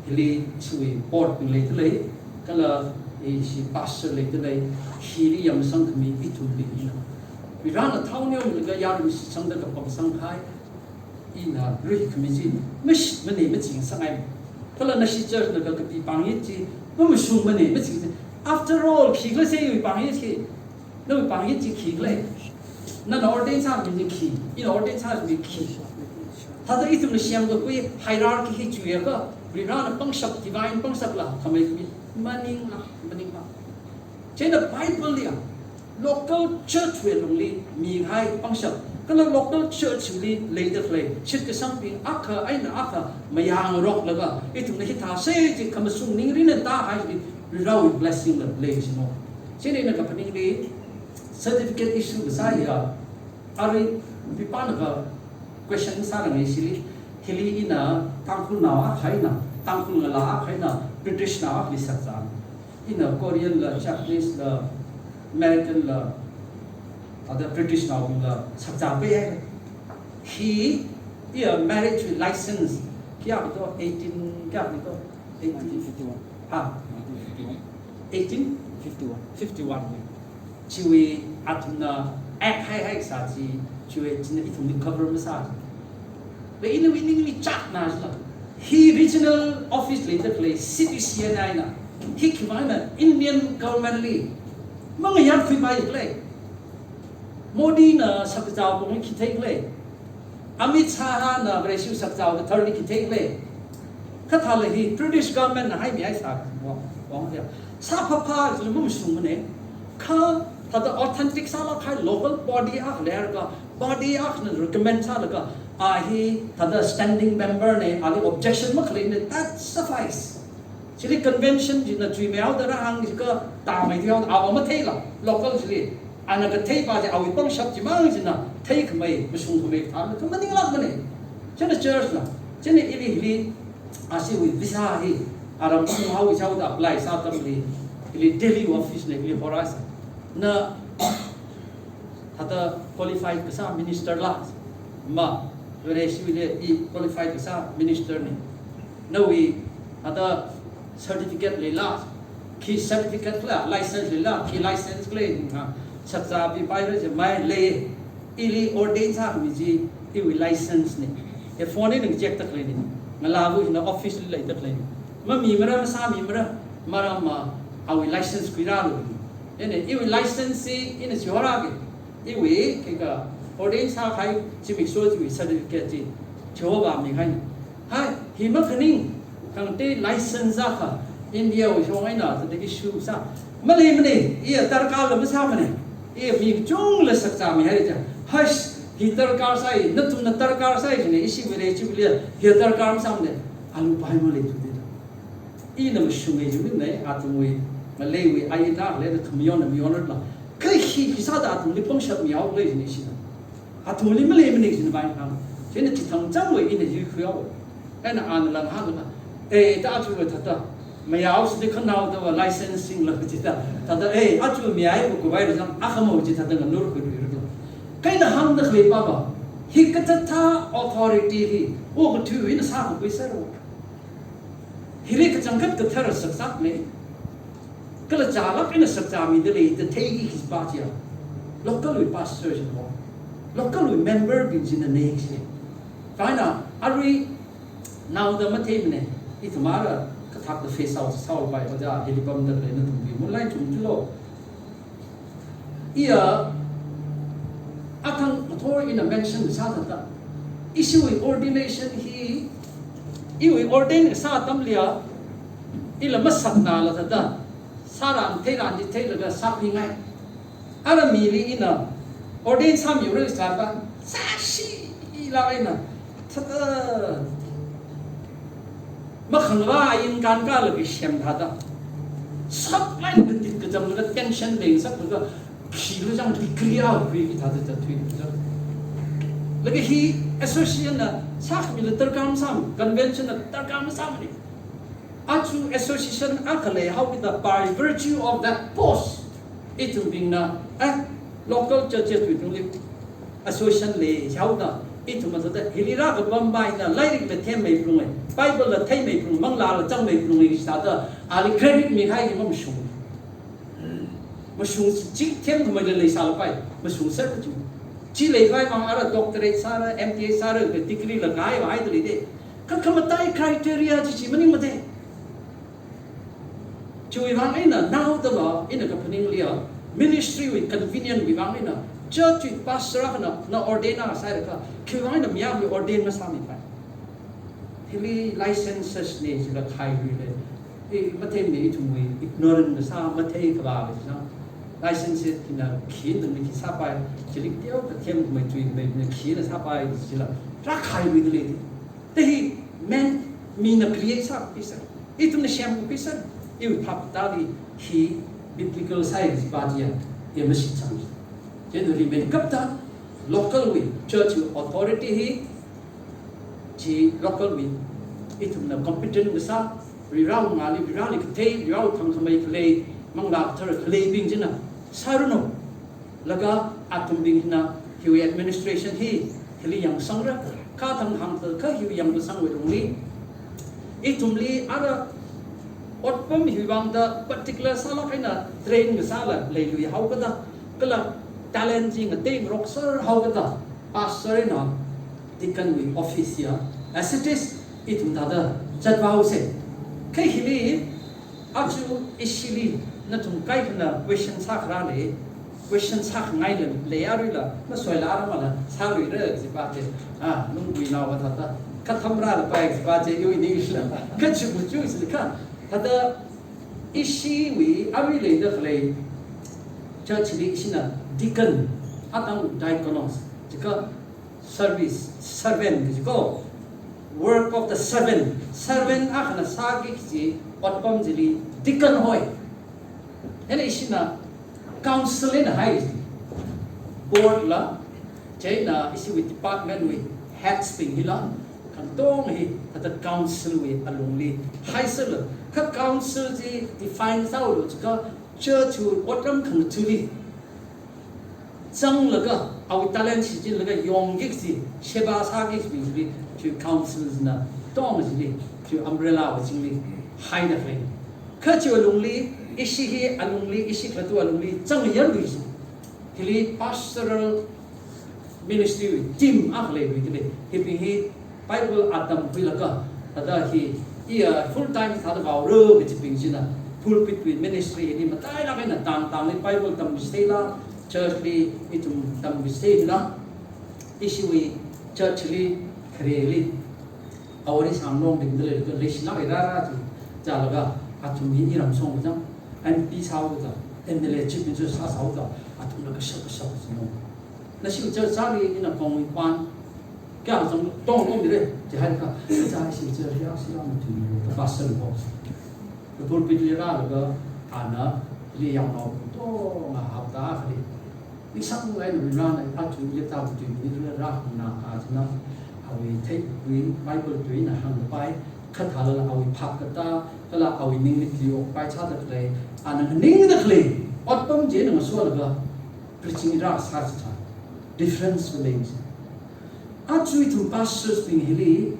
Hili ishiwui board bing leidalei, kala ishi pastor leidalei, hili yangsangkhami ithumbingna. Varena thao neolaga yarum shitsangda kapamsangkahai, ina ruikhami chi, mashitmana machisanghai. Kala nashi church na kakapi pangyit chi, mamashungmana machi. After all, khikhala iwui pangyit chi, nawui pangyit chi khikhala. Nana ordain sāmi chi khi, ina ordain sāmi khi. Thāda ithumna semkakhui hierarchy hi chiakha, Varena pangshap, divine pangshapla khamei khami, maningla, maningla. Chieina Bible liya, local church wui lungli mikahai pangshap, kala local church li leida khalei shitkasangbing akha eina akha mayangroklaga, ithumna hithāsei chi khamashung ningrinna tāhai chi, Varewui blessing la leisino. Chieina ina kaphaningli certificate issue kasā hiya, arui pipānaka question sārangai chili, hili ina Tangkhulnao akha eina, Tangkhul ngalā akha eina, British nao akhali sakzā. Ina Korean la, Japanese la, American la, thāda British naobingla sakzāpai. Hi Iya marriage license kayākha to, eighteen kayākha to, eighteen. Nineteen fifty-one. Ha? Nineteen fifty-one. Eighteen? Fifty-one. Fifty-one. Chiwui athumna act haihai sā chi, chiwui china ithumli cover masā. Lei ina wi ningli chakna sā. Hi regional office leida khalei C P C N eina, hi khivāngna Indian government li mangayār khuipai khalei. Modi na sakchao pong khi thei khalei. Amit Shah na Vareshi sakchao kathar li khi thei khalei. Kathāla hi British government na haimi hai sā wang, wang ya. Sā phapha zulu mum sung ne. Kha thāda authentic sālāk kahai local body akha leilakha, body akhana recommend sālaga, a hi thāda standing member ne, ali objection makhalei ne, that suffice. Chili convention china chuimeoda rāhāng jiakha tāmei thihaoda, a matheila, local chili. Ana katheipa chi awui pangshap chimang china theikhamei, mashungkhamei thāna, kha maninglākmane. China church na, china ili hili, ashiwui visa hi, aram sunghaowi chaoda apply sā atamli, ili Delhi office na ili horāsa. Na, thāda qualified kasā minister la, ma, Vareshiwuili i qualified kasā minister ne. Nawui, thāda certificate leila, khi certificate la, license leila, khi license lei, ha, sakchā pipaira chi mai lei, ili ordain sāmi chi, iwui license ne. E phone eina check tak lei ne. Ngalāva hina office li leida khalei ne. Mamimara, masāmimara, maramma, awui license khuirālu. Ene, iwui license chi, ina chihorāki. Iwui, kika, ordain sākahai, zimiksho chiwui certificate chi, chihorāmi kahai ne. Hai, hi makhaning, khangatei license akha, India wui shong eina, thāda issue sā. Maleimane, iya darkar la masāmane. Iya mi kachungla sakchāmi haira cha. Hush, hi darkar sai, nathumna darkar sai, chine, ishi Vareshi wui, hi darkar masāmane. Alu pai maleithuda. Ina mashunga jumine, athumwui, maleiwui, ai ina leida khamayon, mayon la. Kha hi, hi sāda athumli pangshap mihao lei chine shina. Athumli maleimane china bai hāng. China chithang changwui ina yuikhuihao. Eina ana lang hāngla. Eh, ta achu thāda. Mayao sidi khanaoda va licensing la chithā. Thāda, eh, achu mi ai bu kubai rajang, akhamao chithāda nganurkhuiluira. Kha ina hāngda khalei papa. Hi kathāda authority hi, okathui ina sākakhui sāro. Hili kachangkhat kathara saksak lei. Kala chālāk eina sakchāmida leida theiki kajipa chiya. Local wui pastor china. Local wui member bing china ne chi. Kaina, arui naoda matheimane. Ithum ara kathāda face out sāpai, hoja hili pamda lei nathum bing. Mulai chungchulo. Iya, athang ngathor ina mention sā thāda. Ishiwui ordination hi, iwui ordain sā atamliya, ila masakna la thāda. Sāran theiran di theilaga sākhuingai. Ara mili ina, ordain sāmiura sāda. Sāshila ina. Thāda, makhangva ain kan kala ki shem thāda. Sap line ka tit ka jam ka tension leng sap ka khi lu jang degree a khui ki thāda cha thui ka jang. Laga hi association na sākhami la darkar masāmane, convention na darkar masāmane. Achu association akha leihaokida by virtue of that post. Ithumbingna, eh, local churches wui tungli association leihaoda, ithum thāda, hili rākapam paina, lairik la themmei phalunge, Bible la theimei phalunge, manglā la changmei phalunge, sāda, ali credit mikahai hi mamashung. Mashung chi themkhamei la leisālapai, mashungser kachu. Chi leikhavai mang ara doctorate sāra, M T A sāra, degree la kahai va haida leide. Kha khamatai criteria chi chi maningmade. Chiwui vang eina naodava, ina kaphaningliya, ministry wui convenient wui vang eina, church wui pastor akhana, na ordain a sāhaira kha, khiwui vang eina mi akhawui ordain masāmipai. Hili licenses ne jila khailuile. I, matheimane ithumwui ignorant kasā, mathei kavā kasā. Licenses hina khi eina khi sāpai, chilik teo kathem mai chui mai, khina sāpai jila. Rākhailuida lei. Te hi man mina create sākakhui sā. Ithumna semkakhui sā. Iwui phaptāli hi biblical science pa chiya, ya mashitsang. Chieina remain kapta local wui, church wui authority hi, chi local wui, ithumna competent kasā, Varewui ngāli, Vareli kathei, Varewui thangkhamei khalei, Manglā Kathara khaleibing china sāranu. Laga athumbingna hiwui administration hi, hili yangsangra, Kathang hāngda kha hiwui yangkasangwui lungli, ithumli ara otpam hiwui vangda particular sālāk eina train kasāla leilui haokada, kala talent chi ngateirok sāhaokada, pastor eina deacon wui office ya, as it is, ithum thāda zatvāhaosa. Kha hili, aja ishili nathum kaikhana question sākharā lei, question sākhangai lei, leiaruila, masoilaramala, sāluira kajipa chi, ah, lungguinaova thāda, kathamrālapai kajipa chi, iwui ningla, kachi muchu sili kha, thāda ishiwui, arui leida khalei, church li ishina deacon, atang diakonos, chikha service, servant kaji ko. Work of the servant. Servant akhana sāki kaji otpam chili deacon hoi. Hina ishina council eina hai. Board la, chieina ishiwui department wui heads bing hila, khangatong hi, thāda council wui alungli haisālu. Kha council chi define sāhaolu chikha church wui otram khangathali zanglaga, awui talent shichinlaga yongki kaji, sheba sāki kajibing chili, chi council na tong chili, chi umbrella wui chingli haida khalei. Kha chiwui alungli, ishi hi alungli, ishi khalattawui alungli, zangyarlui chi. Hili pastoral ministry wui team akha leilui khalei. Hibing hi Bible atam khuilaga, thāda hi, iya full time thāda vaora kajibing china, pulpit wui ministry hili matailāk eina tangtangli Bible tamchitheila, church li ithum tamchitheila, ishiwui church li, khareli, awari sanglong dingda leilaga, leishilāk eina rāra chi, chālaga, athum hi iram song kachang, M P sāhaoda, M L A chief minister sāsāhaoda, athumla kashap kashap chi no. Nashi church sāli ina kongwui pan, kayākha zangtong ngomire, chi haikha, church sāli ishi church ya, sila matu, pastor ko. Pulpit li rālaga, ana, li yaonao katonga hapta akhali, ningsang eina Varena athumli tamtui mi rāhāngna kajina, awui theikhui Bible tuina hāngpai, kha thālala awui phap kata, kala awui ningli tui okpai chāda khalei, ana nganingda khalei, otpam chieina ngasolaga, preaching rāsā chithā, difference lei. Aja ithum pastors bing hili,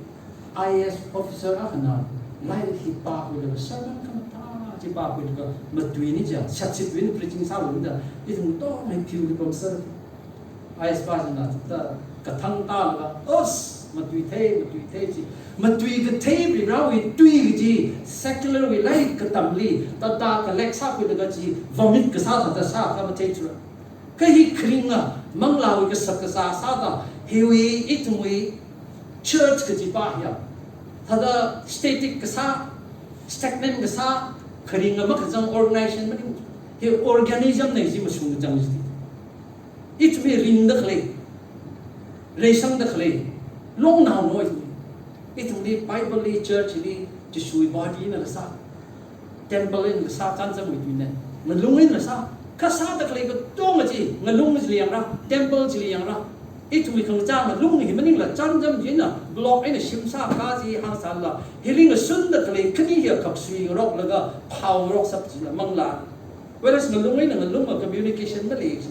I A S officer akhana, lairik hi pākhuilaga, sermon khamathā chi pākhuilaga, matuini ja, shatsit win preaching sālungda, ithum tong hai phiu li pamsā. I A S pa china, ta, kathang tālaga, os, matuithei, matuithei chi, matuikathei Varewui tui kaji, secular wui lairik katamli, ta, ta, collect sākhuilaga chi, vomit kasā thāda sākha mathei chura. Kha hi kharinga, manglāwui kashak kazā sāda, hiwui, ithumwui, church kajipa hiya, thāda static kasā, stagnant kasā, kharinga makazang organization maning, hi organism na chi mashung kazang chi. Ithumwui ringda khalei, reisangda khalei, longnao no ithumwui. Ithumli Bible li, church li, Jishuwui body na kasā, temple eina kasā chānjamwui tuina. Ngalung eina kasā, kasāda khalei katonga chi, ngalung chili yangra, temple chili yangra. Ithumwui khangachā ngalung hi maningla chānjam china, block eina shim sākha chi hāngsālala, hili ngasunda khalei khani hiya khaksui ngaroklaga, phao ngarokshap china manglā. Whereas ngalung eina ngalung a communication malei.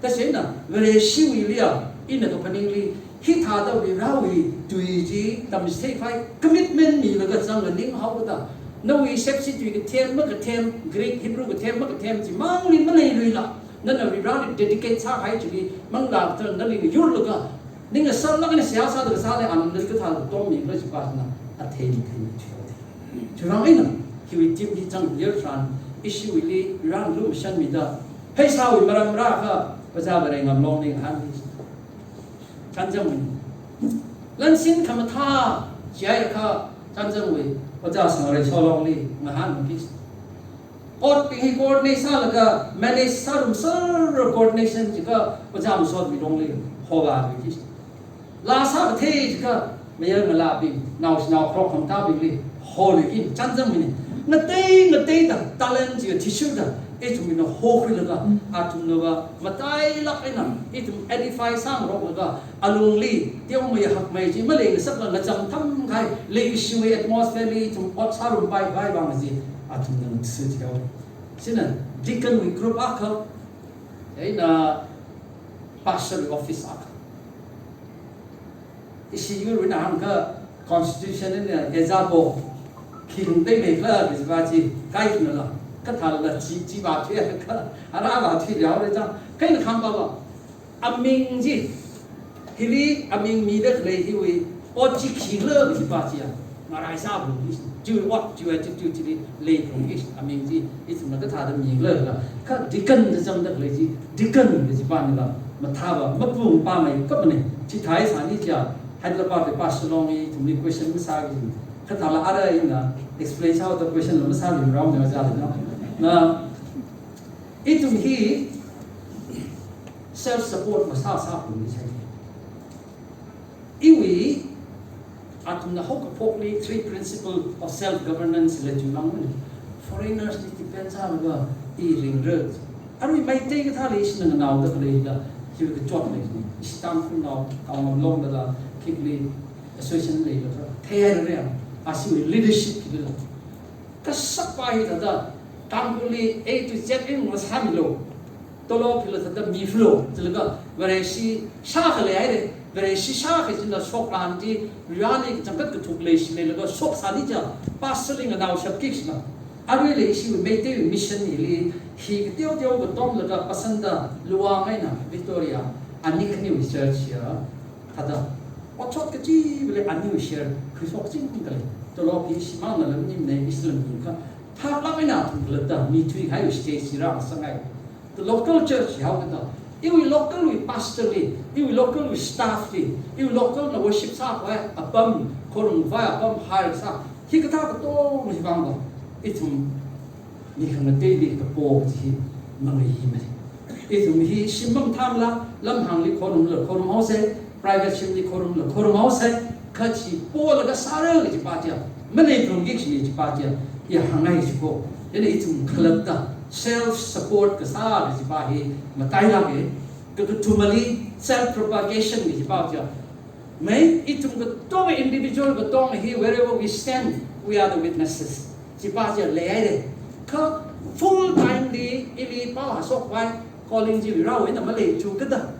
Tashi eina, Vareshiwuili ya, ina kaphaningli, hithāda Varewui tui chi tamchitheikhavai commitment milaga zang nganinghaoda. Nawui sepsi tui kathem makathem, Greek, Hebrew kathem makathem chimangli maleiluila. Nana Vareli dedicate sākahai chili, Manglā Katharan nali yurlaga, ning ngasarlāk eina seihā sāda kasā lei, ana nali kathā tommi khala chipa china, athei mathei mathei. Chivang eina, hiwui team hi zangyar tharan, ishiwuili Varena lumashanmida, pheisāwui maram rākha, Ojā Varengam Longli ngahān hi. Chānjamwui. Lansin khamathā, chiakha, chānjamwui, Ojā Sangrei Solongli ngahānki. Otbing hi coordinate sālaga, manage sārumser coordination chikha, Ojā Masotwui Longli, hola ki. Laa sākathei chikha, mayarngalābing, naoshinao kharok khamtābingli, holi ki, chānjamwuina. Ngatei, ngateida, talent chi athishurda, ithumwuina hokhuilaga, athumnava, matailāk eina, ithum edify sāngaroklaga, alungli, teomei hakmei chi, maleingasakla ngacham thamkahai, leishiwui atmosphere li, ithum ot sārumpai-pai vang chi, athumna ngatsu chikha. Chieina, deacon wui group akha, eina, pastor wui office akha. Ishi yurwui eina hāngakha constitution eina ezabo khi hung tei leikhala kajiva chi kaikhanala, kathāla chi, chi vāthuiakha, ara vāthui liao re chang, kaina khangpava. Aming chi, hili aming mida khalei hiwui ot chi khikhala kajiva chiya, ngarai sābu, chiwui ot, chiwui attitude chili leiphalungki, aming chi ithumna kathāda mikhala, kha deacon da zangda khalei chi, deacon kajiva nila, mathāva, mapung pamei kapane, chithāi sāni chiya, Hyderabad wui pastor long ithumli question masāki, kathāla ara ina explain sāhaoda question la masāmi round na jali no. Na, ithum hi self support masā sāphalungki sai. Iwui, athumna haokaphokli three principle of self governance la chungmang. Foreigners li depend sālaga i ringra. Arui Meitei kathāli ishina nganaoda khaleila, hiwui kachot lei. Ishi Tangkhulnao, Tangkhul longdala, khikli association leilakha, theihaira, ashiwui leadership khilila. Kasakpa hi thāda, Tangkhulli A to Z in masāmilu. Tolop hila thāda miphalu, chilaga Vareshi shākha leihaire, Vareshi shākha china shokran chi, Vareli kachangkhat kathuk leishi leilaga shok sāni chiya, pastor li nganaoshapki sina. Aruila ishi Meitei mission hili, hi kateo teo katomlaga pasanda Luwang eina Victoria, ani khaniwui church ya, thāda, otshot kachivali aniwui share khuishok chingda lei. Tolop hi shimānna lam nimne, ishi lam nimkha. Phālāk eina athum khalatta, mi thuikahai stage chi rāsangai. The local church haokada, iwui local wui pastor li, iwui local wui staff li, iwui local na worship sākhavai apam, khorumkhavai apam hire sā, hikathā katonga hivangva, ithum mi khangateili kapo chi mangai himane. Ithum hi shim mathāmala, lamhāngli khorumla khorumhaosa, private shimli khorumla khorumhaosa, kha chi polaga sāra kajiva chiya, maleiphalungki kajiva chiya, i hāngngai chiko. Chieina ithum khalatta self support kasā kajiva hi matailāke, kakathumali self propagation kajiva chiya, mai, ithum katonga individual katonga hi, wherever we stand, we are the witnesses. Chiva chiya leihaire. Kha full time li ili pao hāshokhavai calling chi Varewui eina malei chukada,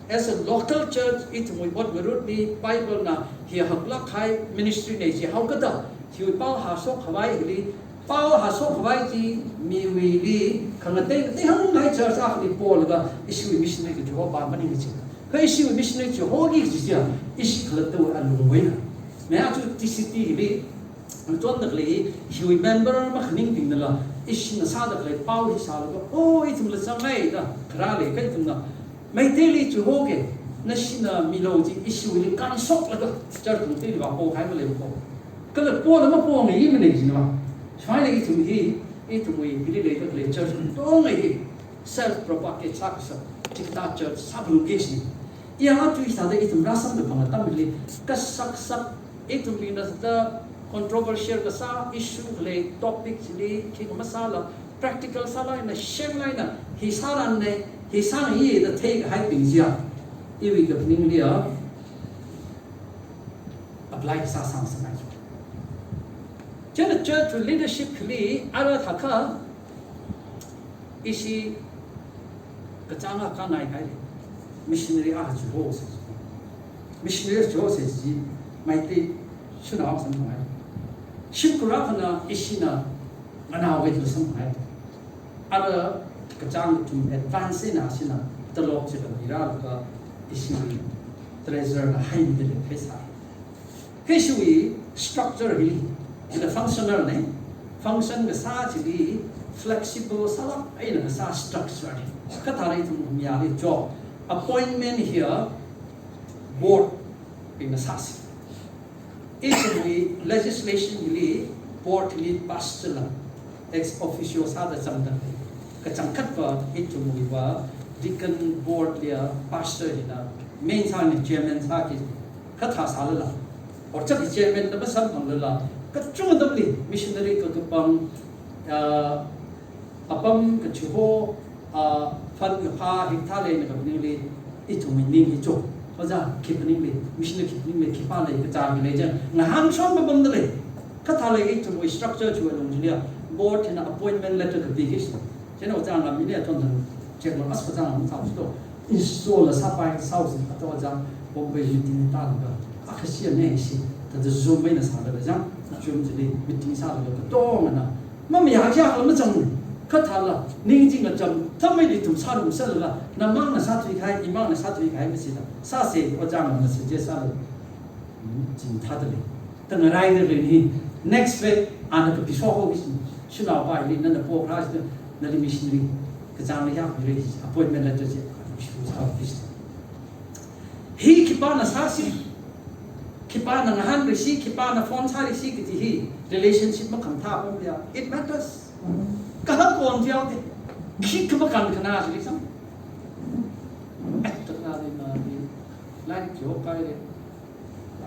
as a local church, ithumwui ot ngarutli Bible na hi haklāk kahai ministry nei jihaokada, hiwui pao hāshokkhavai hili, pao hāshokkhavai chi miwuili khangatei ngatei hāngngai church akhali polaga ishiwui missionary kachihopa maning kaji. Kha ishiwui missionary chihoki kaji chiya, ishi khalattawui alungwui eina. Mai aja T C T hili, chonda khalei, hiwui member makhaningbingnala, ishina sāda khalei pao hi sālaga, oh, ithumla zangngaida, kharā leikha ithumna Meiteili chihoke, nashina milu chi ishiwuili kānshoklaga, church tungli vāpokahai maleiko. Kala pola mapongai mane jina. Shuaina ithum hi, ithumwui hili leida khalei church katonga hi self propagate sākasā, chikathā church sāphalungki kaji. Iya aja hithāda ithum rāsamda pang atamli, kasaksak, ithumli na thāda controversial kasā issue khalei topic chili, khikha masāla, practical sālāk eina, shenglāk eina, hi sāranne, hi sāngayi da theikahaibing chiya, iwui kaphaningli ya, apply kasā sāngasakngai. Chieina church leadership khali ara thākha, ishi kachāng akha ngai kahai lei. Missionary akha chihosa. Missionary chihosa chi Meitei shanao samphang hai. Shimkhur akhana ishina nganaoki da samphang hai. Ara kachāng kathum advance eina ishina tolop chila mirālaga ishi treasurer na haimida lei theisai. Kha ishiwui structure hi, chila functional ne, function kasā chili flexible sālāk eina kasā structure ne. Kathāda ithum mayāli jo, appointment hiya board bingna sāsi. Ithumwui legislation hili board hili pass chila ex officio sāda zangda. Kachangkhatva ithumwuiva deacon board liya pastor hina main sāni chairman sāki. Kathā sālala, or chak chairman da masamphanglala, kachungkha atamli missionary kakapam, ah, apam kachiho, ah, fund kaphā hikathā leina kaphaningli, ithumwui ning hi cho. Ojā, khiphaningli, missionary khiphaningli, khipā lei, kachā mi lei chang, ngahānshon papamda lei. Kathā lei ithumwui structure chiwui alung chiliya, board hina appointment letter kapiki kaji. Chieina ojā ngam mine aton thang, check lo as ojā ngam thang to. Install la sāpai sāusi ato ojā Bombay meeting ta laga. Akha siya ne shi, thāda Zoom eina sāda lei chang, Zoom chili meeting sāda lei katongana. Mamayā kayākha mazang, kha thāla, ning chi ngacham, thameili ithum sārum sālala, namangna sāthuikahai, imangna sāthuikahai masila, sāse, ojāna message sāla. Hmm, chithāda lei. Thāda ngaraida lei ni, next week, ana kapishoho kishi, shanao paili, nana pokra shi, nali missionary, kachāngli hiyākhui lei, appointment letter chi, shu sā kishi. Hi khipāna sāsi, khipāna ngahānrisi, khipāna phone sārisi kaji hi relationship makhamathā pamya. It matters. Kahak kon thiaote. Khi khamakan khana sili sam. Ai, takna de na de. Lairik chihokhai de.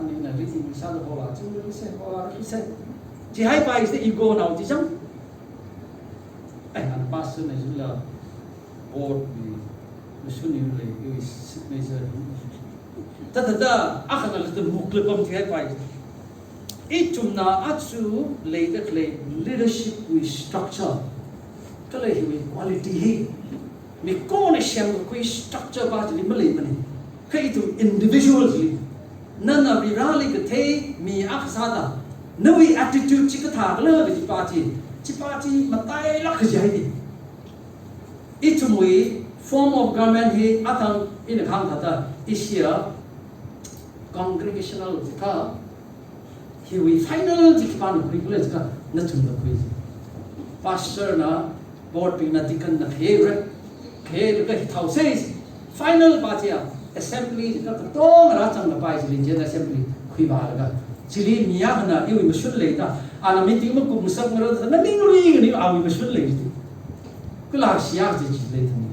Ani na riti mi sāda hola, chingri se, hola, se. Chihaipai se ego nao chi chang. Ai, ana pastor na jila board ni, mashunli lei, iwui signature. Thāda thāda, akhana lada mukle pam chihaipai. Ithumna aja leida khalei leadership wui structure, kala hiwui quality hi, mikona semkakhui structure pa chili maleimane. Kha ithum individuals li, nana Vareli kathei mi akha sāda, nawui attitude chi kathākhala kaji pa chi, chi pa chi matailāk kaji haide. Ithumwui form of government hi athang ina kahāng thāda, ishiya congregational jikha, hiwui final chi khipāna khuikhala jiakha, nathumna khui. Pastor na, board bingna, deacon na khuira, khuilaga hithao se, final pa chiya, assembly jiakha katonga rāzanglapai chili General Assembly khuivālaga. Chili mi akhana iwui mashun leida, ana meeting makumngasakmara da, na ning lui ni awui mashun lei ji. Kala shiya chi chi lei thang.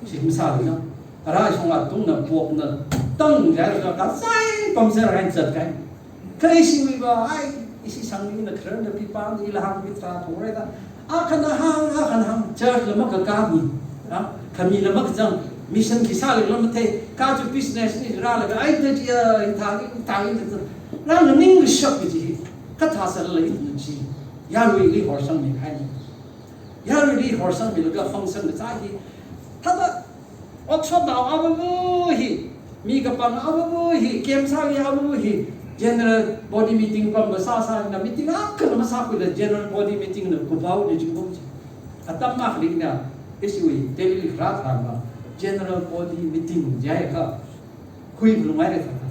Chi masālei na. Ara shong atungna pokna tang jai ka kasai pamser ran zatkai. Kha ishiwui va, ai, ishi sangmina khararna pipam, ila hāngmi tharā thongrai da. Akhana hāng, akhana hāng, church la makakā mi. Ha? Khamila makazang, mission khi sāli la mathei, kha chu business ni rālaga, ai, da ji, ai, thāngi, thāngi, da, da. Rānganing kashap kaji hi, kathā sālala ithumna chi. Yaruili horsangmi kahai ni. Yaruili horsangmilaga function kazā hi. Thāda, workshop nao abubu hi, mi kapang abubu hi, camp sāli abubu hi, general body meeting pam masāsāna meeting akhana masākhuila general body meeting na kupao ni jingkum chi. Atam akhali na, ishiwui Delhi li kharā tharma, general body meeting jiakha, hui phungai re thāda.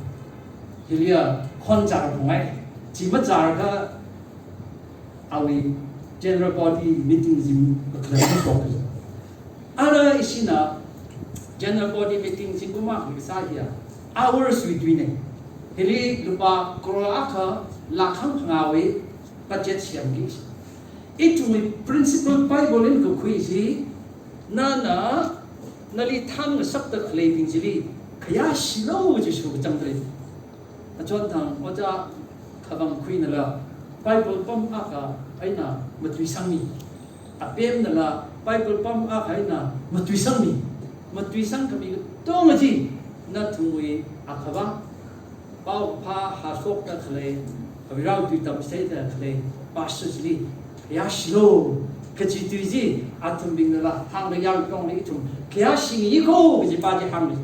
Hiliya khon char phungai, chi machar kha, awui general body meeting zim kakhalat shok. Ara ishina general body meeting zingkum akhali sā hiya, hours wui tuine. Hili lupā crore akha lakh khangawui budget semki. Ithumwui principle Bible eina kakhui chi, nana, nali thānngasakta khaleibing chili, khayāshilu ji shu kachang tare. Achonthang ojā khavang khuinala, Bible pam akha eina matuisangmi. Apemnala, Bible pam akha eina matuisangmi. Matuisang khami katonga chi, nathumwui akhava, paokaphā hāshokta khalei, Varewui tui tamchitheida khalei, pastor chili, khayāshilu, kaji tui chi, athumbingnala, hāngda yangtongli ithum, khayāshingi ko, kaji pa chi hāngli.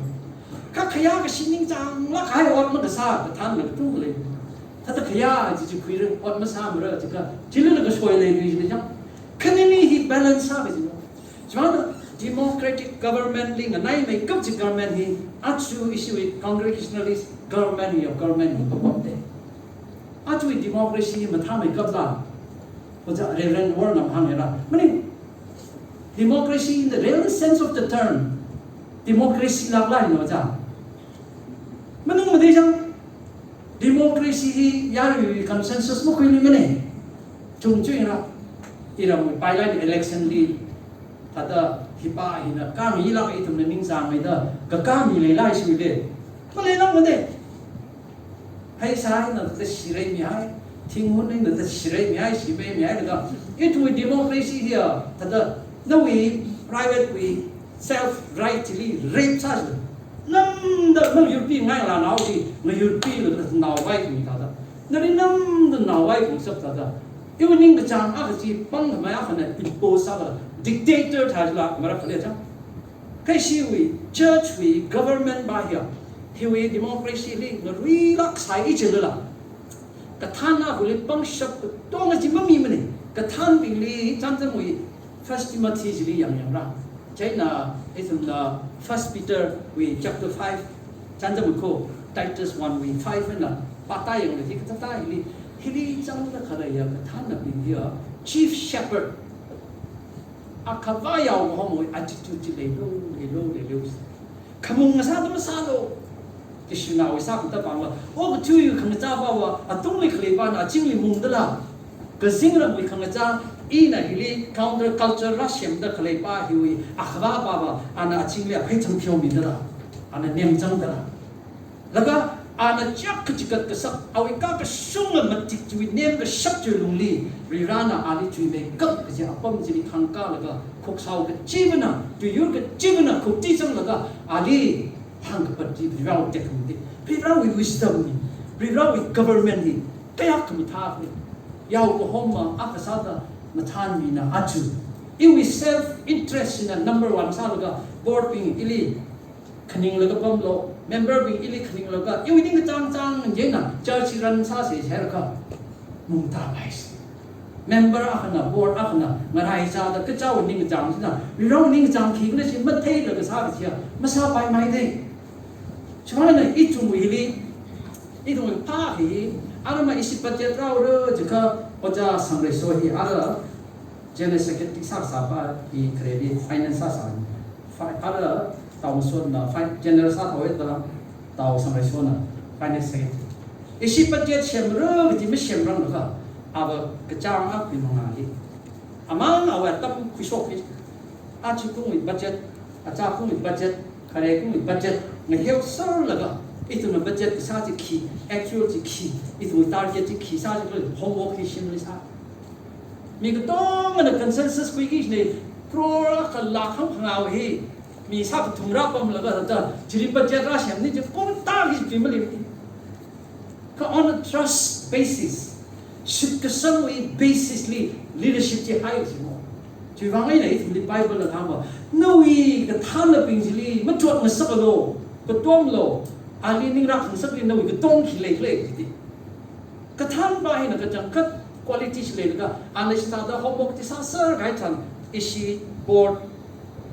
Kha khayā kashi ningchānglāk kahai ot makasā, kathānla katung khalei. Thāda khayā chi chi khuira, ot masāmara, jiakha, chilila kashoi leilui jina jang. Khanini hi balance sā kaji no. Chimang democratic government li nganaimeikap chi government hi, aja ishiwui congregationalist government hi, government hi kapam te. Ajawui democracy hi mathāmeikap la. Ojā Reverend Wornam hānga ra. Maning, democracy in the real sense of the term, democracy lāklā hina ojā. Maningmana jang, democracy hi yaruiwui consensus makhuiluimane. Chungchungna, iramwui by-election li, thāda hipa hina kāmila ithumna ningchāngmeida, kakāmi leilā ishiwuili. Maleilākmane. Pheisā eina thāda shireimihai, thinghun eina thāda shireimihai, shipeimihai laga, ithumwui democracy hiya, thāda nawui private wui self right li rape sāsi. Namda nayurpi ngailā nao chi, nayurpilaga naovai khui thāda. Nali namda naovai khuisak thāda. Iwui ningkachāng akha chi pangkhamei akhana impose sākhala, dictator thāla mara khale chang. Kha ishiwui church wui government pa hiya, Hiwui democracy li ngaruilāk sai i chilala, kathānna huli pangshap katonga chi mamimana. Kathānbingli chānjamwui First Timothy chili yangyangra. Chieina ithumna First Peter wui chapter five, chānjamwui ko, Titus one wui five eina pāta yangla hi kathāda hili, hili chānjam khaleiya kathānnabing hiya chief shepherd, Akhava yaokahomwui attitude chi leilu, leilu, leilu. Khamung ngasāda masālu. Jishuna wui sākhuda pāngla, okathuiwui khangachāva, atungli khaleipana azingli mungdala, kazingramwui khangachā, ina hili counter culture rāsemda khaleipa hiwui akhavapava, ana azingli aphei changpheomidala, ana nemchangdala, laga ana chak kachikat kasak, awui kakashunga matik chiwui nem kashap chiwui lungli, Varivarana ali chuimeikap kaji apam chili khangkālaga, khoksao kachivana, tuiyur kachivana khukti changlaga, ali hāngkapat chi Varivarawui tekhamatei, Varivarawui wisdom hi, Varivarawui government hi kayākha mathākhala. Yaokahoma akha sāda mathānmina aja. Iwui self interest hina number one sālaga, board bing ili khaninglaga pamlu, member bing ili khaninglaga, iwui ningkachāng chāng eina church run sāsa jiakha mungtāpaisa. Member akhana, board akhana ngaraichāda kachāwui ningkachāng china, Varivarawui ningkachāng khikhala chi matheilaga sā kajiya masāpaimeidei. Chieina ithumwui hili, ithumwui phā hi, arama ishi budget rāra jiakha, Ojā Sangreiso hi ara General Secretary sāsāpa hi khareli finance sāsā. Fi-, ara Tao Masotna fi-, General sāthuida, Tao Sangreisona Finance Secretary. Ishi budget semra kaji masemranglakha, ava kachāng akha mangāli, amang awui atam khuishok hi. Achi kungwui budget, achā kungwui budget, khare kungwui budget ngaheuserlaga, ithumna budget kasā chi khi, actual chi khi, ithumwui target chi khi sā chi khala homework hi shimli sā. Mi katongana consensus khuiki jina, crore akha lakh akha phangā hi, mi sākathum rāpamlaga thāda, chili budget rāsemni chi kongta hi chi malei. Kha on a trust basis, shitkasangwui basis li leadership chi hai jimo. Chiwuivang eina ithumli Bible na hāngva, nawui kathānnabing chili machot ngasakalu, katomlu, ali ning rākhangasakli nawui katong khi leikhala jiti. Kathānpa hina kachangkhat quality chi leilaga, ana chithāda homework chi sāser kahai tharan, ishi board,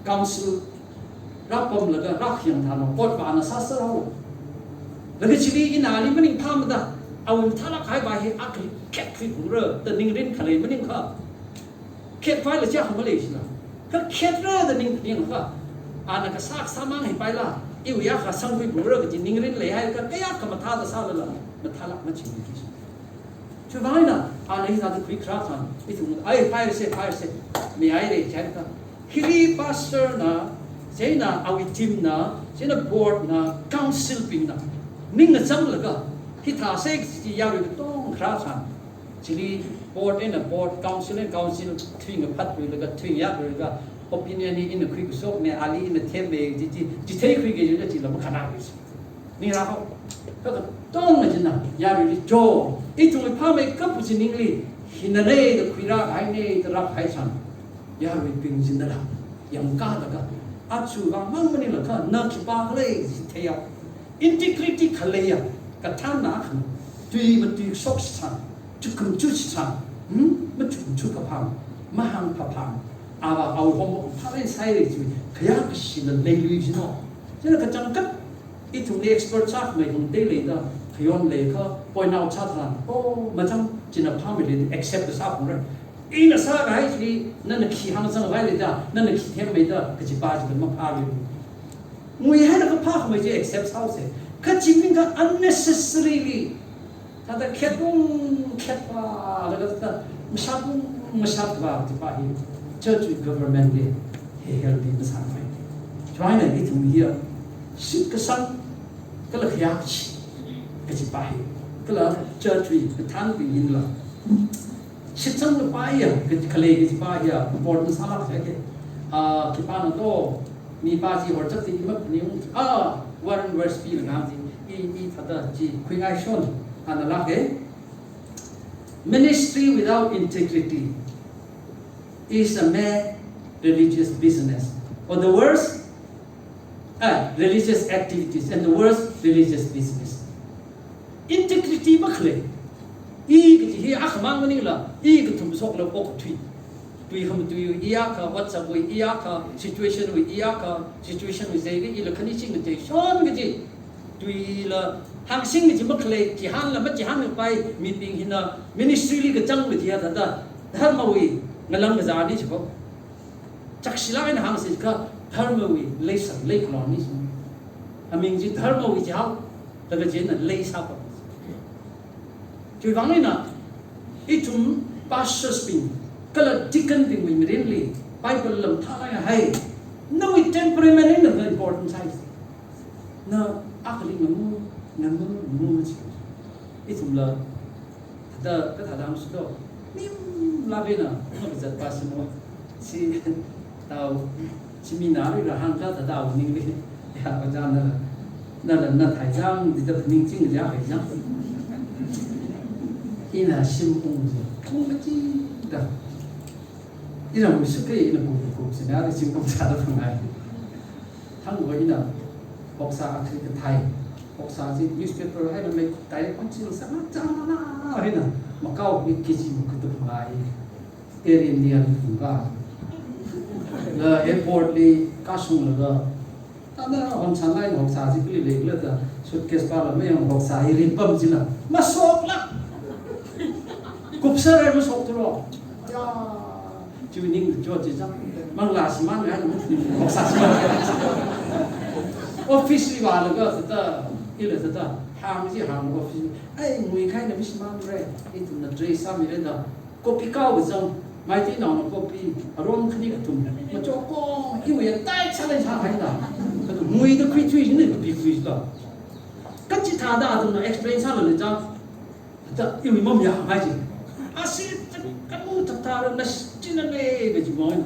council, rāpamlaga rākhayang thāna, otpa ana sāserhao. Laga chili ina ali maningphāmada, awui mathālāk kahaipa hi akha khetkhui phungra da ningrin khalei maningakha, khetpaila chiakha malei jina. Kha khetra da ning, ningakha, ana kasā kasāmang hipaila, iwui akha sangkhui phungra kaji ningrin leihaiakha, kayākha mathāda sālala, mathālāk machingmana. Chiwuivang eina, ana hithāda khuikharā tharan, ithum, ai, phairase, phairase, mihaire, jiakha. Hili pastor na, chieina awui team na, chieina board na, council bing na, ning ngachanglaga, hithāsa kaji yarui katong kharā tharan, chili board eina board, council eina council, thuingaphat ruilaga, thuingayāk ruilaga, opinion hi ina khuikashokna, ali ina themmei, chi, chi, chitheikhui kaji chila makhanā kaji. Ning rāhao. Kha katongna china, yaruili jo, ithumwui phāmeikap kaji ningli, hina leida khuirā kahaina da rākahai tharan, yaruibing chinala, yangkālaga, aja vāngmang maningla kha, na khipākhala chi theihao. Integrity khaleiya kathānna akhana, tui matuishok chitharan, chukumchu chitharan, hmm? Machukumchu kaphang, mahāng phaphang, ava awui homework phālāk sāhaira chi, khayākashila leilui jino. China kachangkhat, ithumli expert sākhamei hung tei leida, khayon leiakha, point out sā tharan, oh, machang, china phāmei leida, accept sāphungra. Ina sākahai chi, nana khi hāngsanghai leida, nana khi themmeida, kajipa chila maphālui. Nguihailaga phākhamei chi accept sāhaosa. Kha chi maningakha unnecessarily, thāda khetung khetva, laga thāda mashatung mashatva, chipa hi church wui government li, hi healthy masāmei. China ithum hiya, shitkasang, kala khayākashi, kajipa hi, kala church wui kathānbing hinla. Shitsang kapaiya, ka-, khalei kajipa hiya, important sālāk jiakha. Ah, khipāna to, mipa chi horchak chi ima phaning, ah, Warren Wiersbe na ngang chi, i, i thāda chi, khuingaishon, ana lāka. Ministry without integrity is a mere religious business. Or the worst, uh, religious activities and the worst religious business. Integrity makhalei. I kaji hi akhamang maningla, i kathum shokla okthui. Tui khamatui i akha, WhatsApp wui i akha, situation wui i akha, situation wui zeili ila khani ching kaji, shon kaji. Tuila hāngsing kaji makhalei, chihānla machihānpai, mibing hina ministry li kachang kaji ya thāda, dharma wui ngalang kazāni chibo. Chakshila eina hāngsi kha, dharma wui leisāng, leikhalon ni si. Aming chi dharma wui chihao, laga chieina leisāpa. Chiwuivang eina, ithum pastors bing, kala deacon bingwui mirinli, Bible lam thalai hai, nawui temperament eina important size. Na akli ngamu, ngamu, ngamu chi. Ithumla, thāda, kathāda hāngsi do. Nim labena, makazat pastor mo. Si, tao, chimina ri rahang kathāda ningli. Ya, ojā nala, nala na thaizang, dida phaning ching ja haizang. Ina shim ung ji. Ung ji da. Ina musuke, ina ku, ku, sina ri ching ung ja da phangai. Thangwa ina, boksa akhri kathai. Boksa ji newspaper haina mei, tai pang ching sa, na chang na, na, haina. Makao mi kiji mu kutu phangai. Air India li phungka. La airport li kashunglaga. Thāda hon chanlai hoksa chi kali leikhala da suitcase pala mayang hoksa hi rinpam chila. Mashokla. Kupsar ai mashok thulo. Ya. Chiwui ning jo chi chang. Manglā shimān ngai hoksa shimān. Office li vālaga thāda. Ila thāda. Hāng chi hāng office. Ai, ngui kahaina mi shimānra. Ithumna dress sāmira da. Copy kao kazang, Meiteinao na copy, aruang khani kathum, machokong, iwui tai challenge hānghaida. Kathum, muida khuithui jina, kapi khuida. Kachithāda athumna explain sālala chang, da iwui mamayāngai ji. Asi, kamu thāthāra na shinale, kaji moina.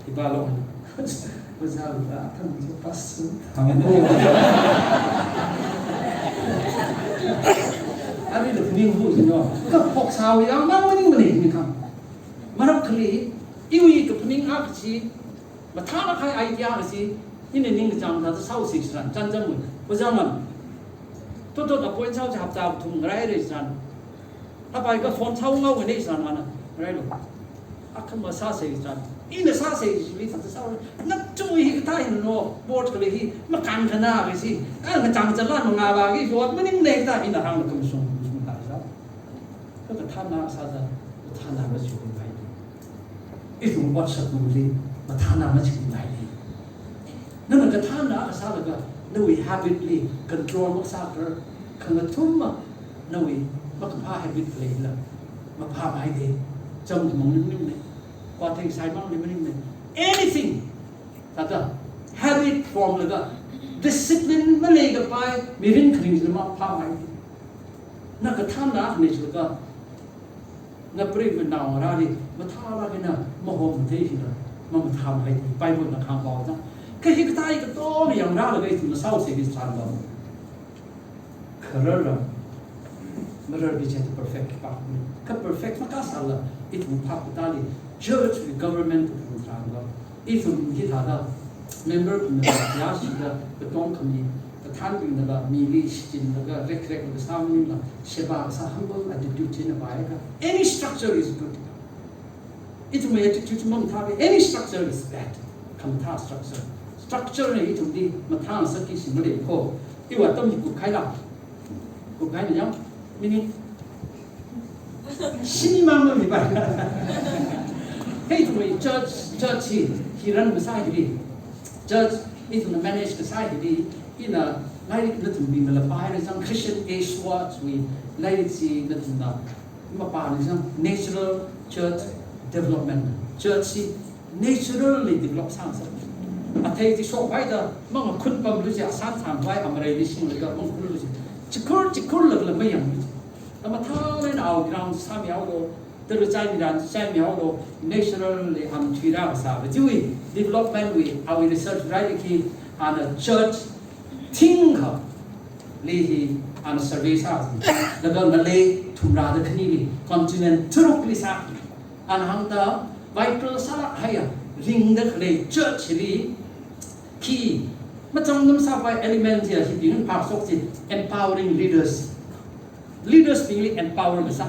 Iba lo. Ojā lo, athang jo pas. Hang mo. Arila phaning hu jino. Kaphok sāwui yang mang maning maning ni khang. Maram khali, iwui kaphaning a kachi, mathālāk kahai idea kachi, ina ningkachāng thāda sāusi sāran, chānjam mu. Ojā ngan. Totot appoint sāusi hapta kathum ngarai rai sāran. Apai ka phone sāungao nganei sāran ana, railo. Akhama sāsei sāran. Ina sāsei chili thāda sāra. Nathum hi kathā hina no, board khalei hi, makān kana kachi. Kangachāng chala mangava ki, yot maningnei da ina hāngla kamashung, mashung ta sā. Ka kathāna sāda, kathāna machukmei. Ithum WhatsApp nungli, mathāna machukmei. Nana kathāna kasālaga, nawui habit li control masākar, khangathumma, nawui makaphā habit leila, maphāmei de, cham mang ning ning ne, kwathei sai mang ning ning ne, anything, thāda, habit form laga, discipline maleikapai, mirin kharing jilama phāmei de. Na kathāna khane chilaga, na preiva naongarāli, mathālāk eina mahom thei hina, mamathāmei, Bible na hāngpao da. Kahi kathā hi katonga yangrālaga ithumna sāusei ki sāran lo. Khararra, marar bi jet perfect pa. Ka perfect makasāla, ithum phap katali, church wui government ithum sāran lo. Ithum hithāda member kumna yāshida, katong khami, kathānbingnala mili shichinlaga, rekrek laga sāmaningla, sheba kasā humble attitude china vāya ka. Any structure is good. Ithumwui attitude mamathā, any structure is bad. Khamathā structure. Structure na ithumli mathāngasakki shim malei ko. Iwui atam hi kupkhaila. Kupkhaina yang, meaning, shini mama mi ba. Hei, ithumwui church, church hi, hi run kasā hili. Church, ithumna manage kasā hili. Ina, lairik nathumbingnala pāhaira chang Christian Age Watch wui, lairik chi nathumna mapāna chang natural church development. Church hi naturally develop sāngasaka. Athei chi shokhaida, mangakhun pamlu chi, asān thangvai, amareili shinglaga, mangakhunlu chi. Chikhur, chikhurlagala mayanglu chi. Tamathālāk eina awo ground sāmihaolo, taru chai miran chai mihaolo, naturally am thuira kasā. Chiwui development wui, awui research rai ki, ana church thingkhali hi, ana survey sā. Laga ngalei thumrāda khanili, continent tharukli sā. Ana hāngda, vital sālāk haiya, ringda khalei church li, khi, Machang nam sāpai element ya hi bing phāshok chi empowering leaders. Leaders bingli empower kasā.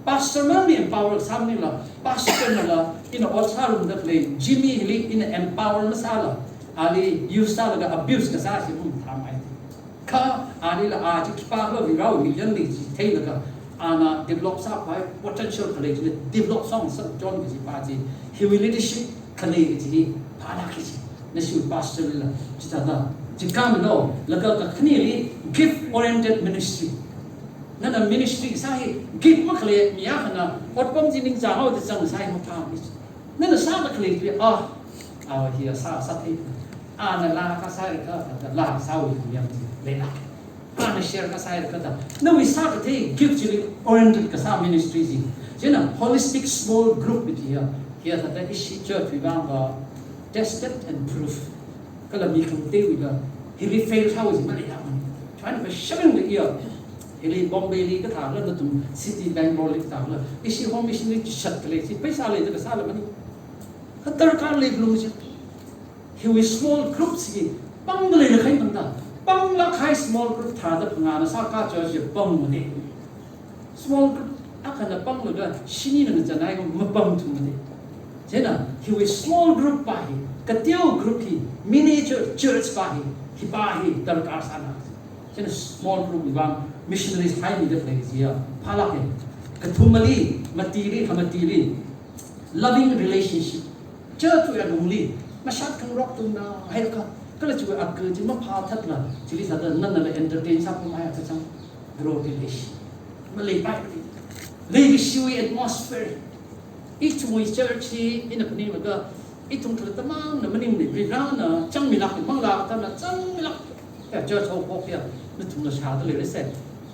Pastor mangli empower kasā maningla, pastor nala ina ot sārumda khalei Jimmy hili ina empower masāla, ali use sālaga abuse kasā chi mung thamai. Kha alila a chi khipākhala Varewui miyanli chi theilaga, ana develop sāpai potential khalei chi develop sāngasak chon kaji pa chi, hiwui leadership khalei kaji hi phālāk kaji. Nashi pastor lila chithāda, chikāmlo, laga kakhaneli gift oriented ministry. Nana ministry sā hi gift makhalei mi akhana otpam chi ningchānghaoda chang sā hi maphāmei. Nana sāda khalei chi, ah, ah, hi sā, sāthei. Ana laa kasā hi kathāda laa sāwui khayang chi leilāk. Ana share kasā hi kathāda. Nawui sākathei gift chili oriented kasā ministry chi. Chieina holistic small group chi ya. Hi kathāda ishi church wui vang va tested and proof. Kala mi khangateiwuila hili fail sāwui chi maleilākmana. China va shaming da iya. Hili Bombay li kathāla, nathum city Bangalore li kathāla, ishi home mission li chishat khalei chi, paisa leida kasāla maning. Kha darkar leilung chi. Hiwui small group chi pangda leilakha pangda. Panglakha small group thāda phangāna sākā church chi pangmana. Small group akhana panglaga shinina ngachānhai mapangthumana. Chieina hiwui small group pa hi, kateo group hi, miniature church pa hi, hi pa hi darkar sāna. Chieina small group wui vang missionaries haimida khalei chi ya phālāka. Kathumali, matili, khamatili loving relationship. Church wui alungli mashat khangarok tungna haikha, kala chiwui aka chi maphāthatla, chili sāda nanala entertain sāpam hai kachang, grow relation maleipai. Leikashiwui atmosphere. Ithumwui church hi ina phaninglaga, ithum khalatta mangna maningmana, Varena changmilāk, manglā tana changmilāk. Ya, church haophok ya, nathumla shāda leilei se.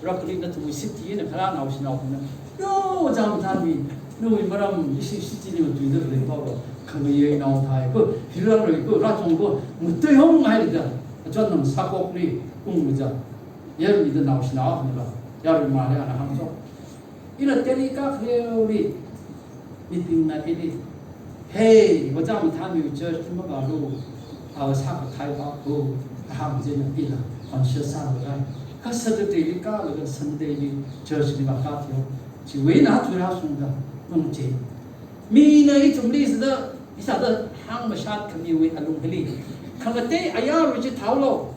Rākhali nathumwui city na kharā naoshinao na. Yo, ojā mathānmi, nawui maram ishi city li matuida khalei pa va, khangayi nao thai ko, hiraroi ko, rāchong ko, matuihonghai da. Achon nam sākokli ungda. Yarmida naoshinao na ba, yarmimali ana hāngshok. Ina Delhi kakhaleoli, mibingna ili, "Hey, ojā mathānmi church mavālu, a sākahai pa ko," ahāng chieina ila conscious sālaga, kha Saturday li kālaga Sunday li church li vākā thio. Chiwui eina churā sungda, nung che. Mina ithumli sāda, isāda hāngmashat khamiwui alung hili, khangatei ayarwui chi thaolo.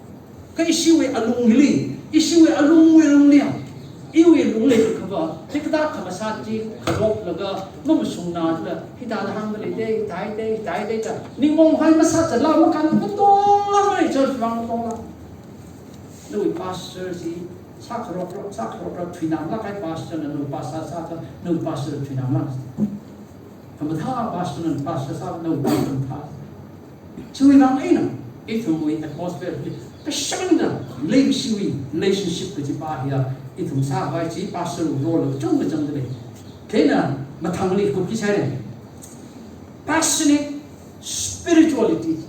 Kha ishiwui alung hili, ishiwui alungwui lungli ya, iwui lungli kava, hikathā khamashat chi kharoplaga, mamashungna chila, hithāda hāngda leida, hithāda, hithāda da, ningmong hai masat chala, makān matonglāk, mai church vang matonglāk. Nawui pastor chi, sākharoprok, sākharoprok, thuinamlāk kahai pastor na, nawui pastor sākha, nawui pastor thuinamlāk. Khamathā pastor na, pastor sā, nawui pastor mathā. Chiwui vang eina, ithumwui atmosphere hi, kashangda, leikashiwui relationship kaji pa hiya, ithum sākhavai chi, pastor wui role kachungkha zangda lei. Chieina, mathangli kupki sāra. Passionate spirituality.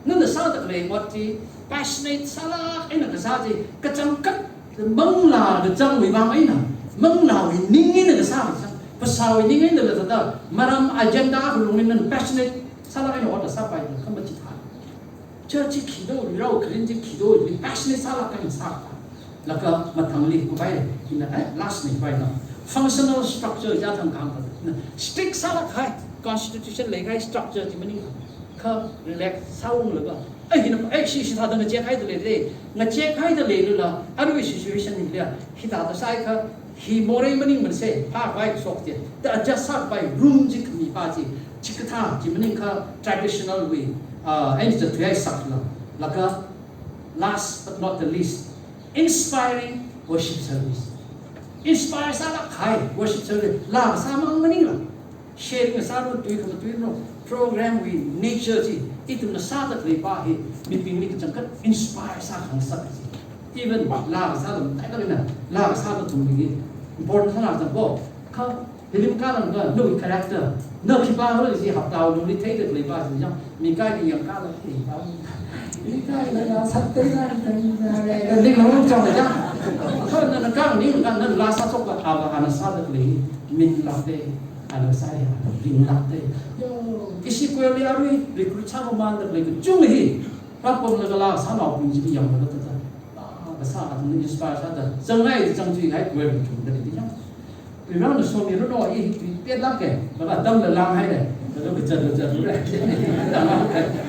Nana sāda khalei ot chi, passionate sālāk eina kasā chi, kachangkhat manglā kachangwui vang eina, manglāwui ning eina kasā kachang, phasāwui ning eina la thāda, maram agenda khalung eina passionate sālāk eina ot sāpai kha machithā. Church chi khi do, rao kharin chi khi do, passionate sālāk eina sāpai. Laga mathangli kupai, ina, eh, last ni pai na. Functional structure ya thang kang na. Strict sālāk kahai, constitution leikahai structure chi maning. Kha relax sāunglaga. Eh, hina, eh, shi, shi thāda ngachek haida leira. Ngachek haida leilala, arui situation ni le, hithāda sāakha, hi morei maningmana se, phāpai shok te. Da adjust sāpai room chi khami pa chi. Chikathā chi maningkha traditional way. Ah, and it's a three sākla. Laga, last but not the least, inspiring worship service. Inspire sālāk kahai worship service. Laa sāmang maningla. Sharing sālu, tui khamatui lo. Program wui nature chi, ithumna sāda khalei pa hi, mibingli kachangkhat inspire sākhangasak chi. Even laa sāda, tai kala laa sāda thumli important khangasak bo. Kha Film kālāngda nawui character, na khipākhala chi hapta lungli theida khalei pa chi yang, mi kaikha yangkāla, "Hey, pa, mi kaikha na sātheina, na, na, na, na, ning nong chang ya." Kha nana kha ning kha nana laa sāshokla, ava ana sāda khalei, minlākte, ana sāya, ringlākte. Yo, ishi kuili arui, recruit sāmamānda khalei kachung hi. Rāpamlaga laa sānaobing chili yanglaga thāda, ah, kasā athumna inspire sāda, zangngai zangthuihai kuiram chungda lei di yang. Iramna somiranu, i, i petlāke, laga tamla langhaire, thāda kazat kazat rure.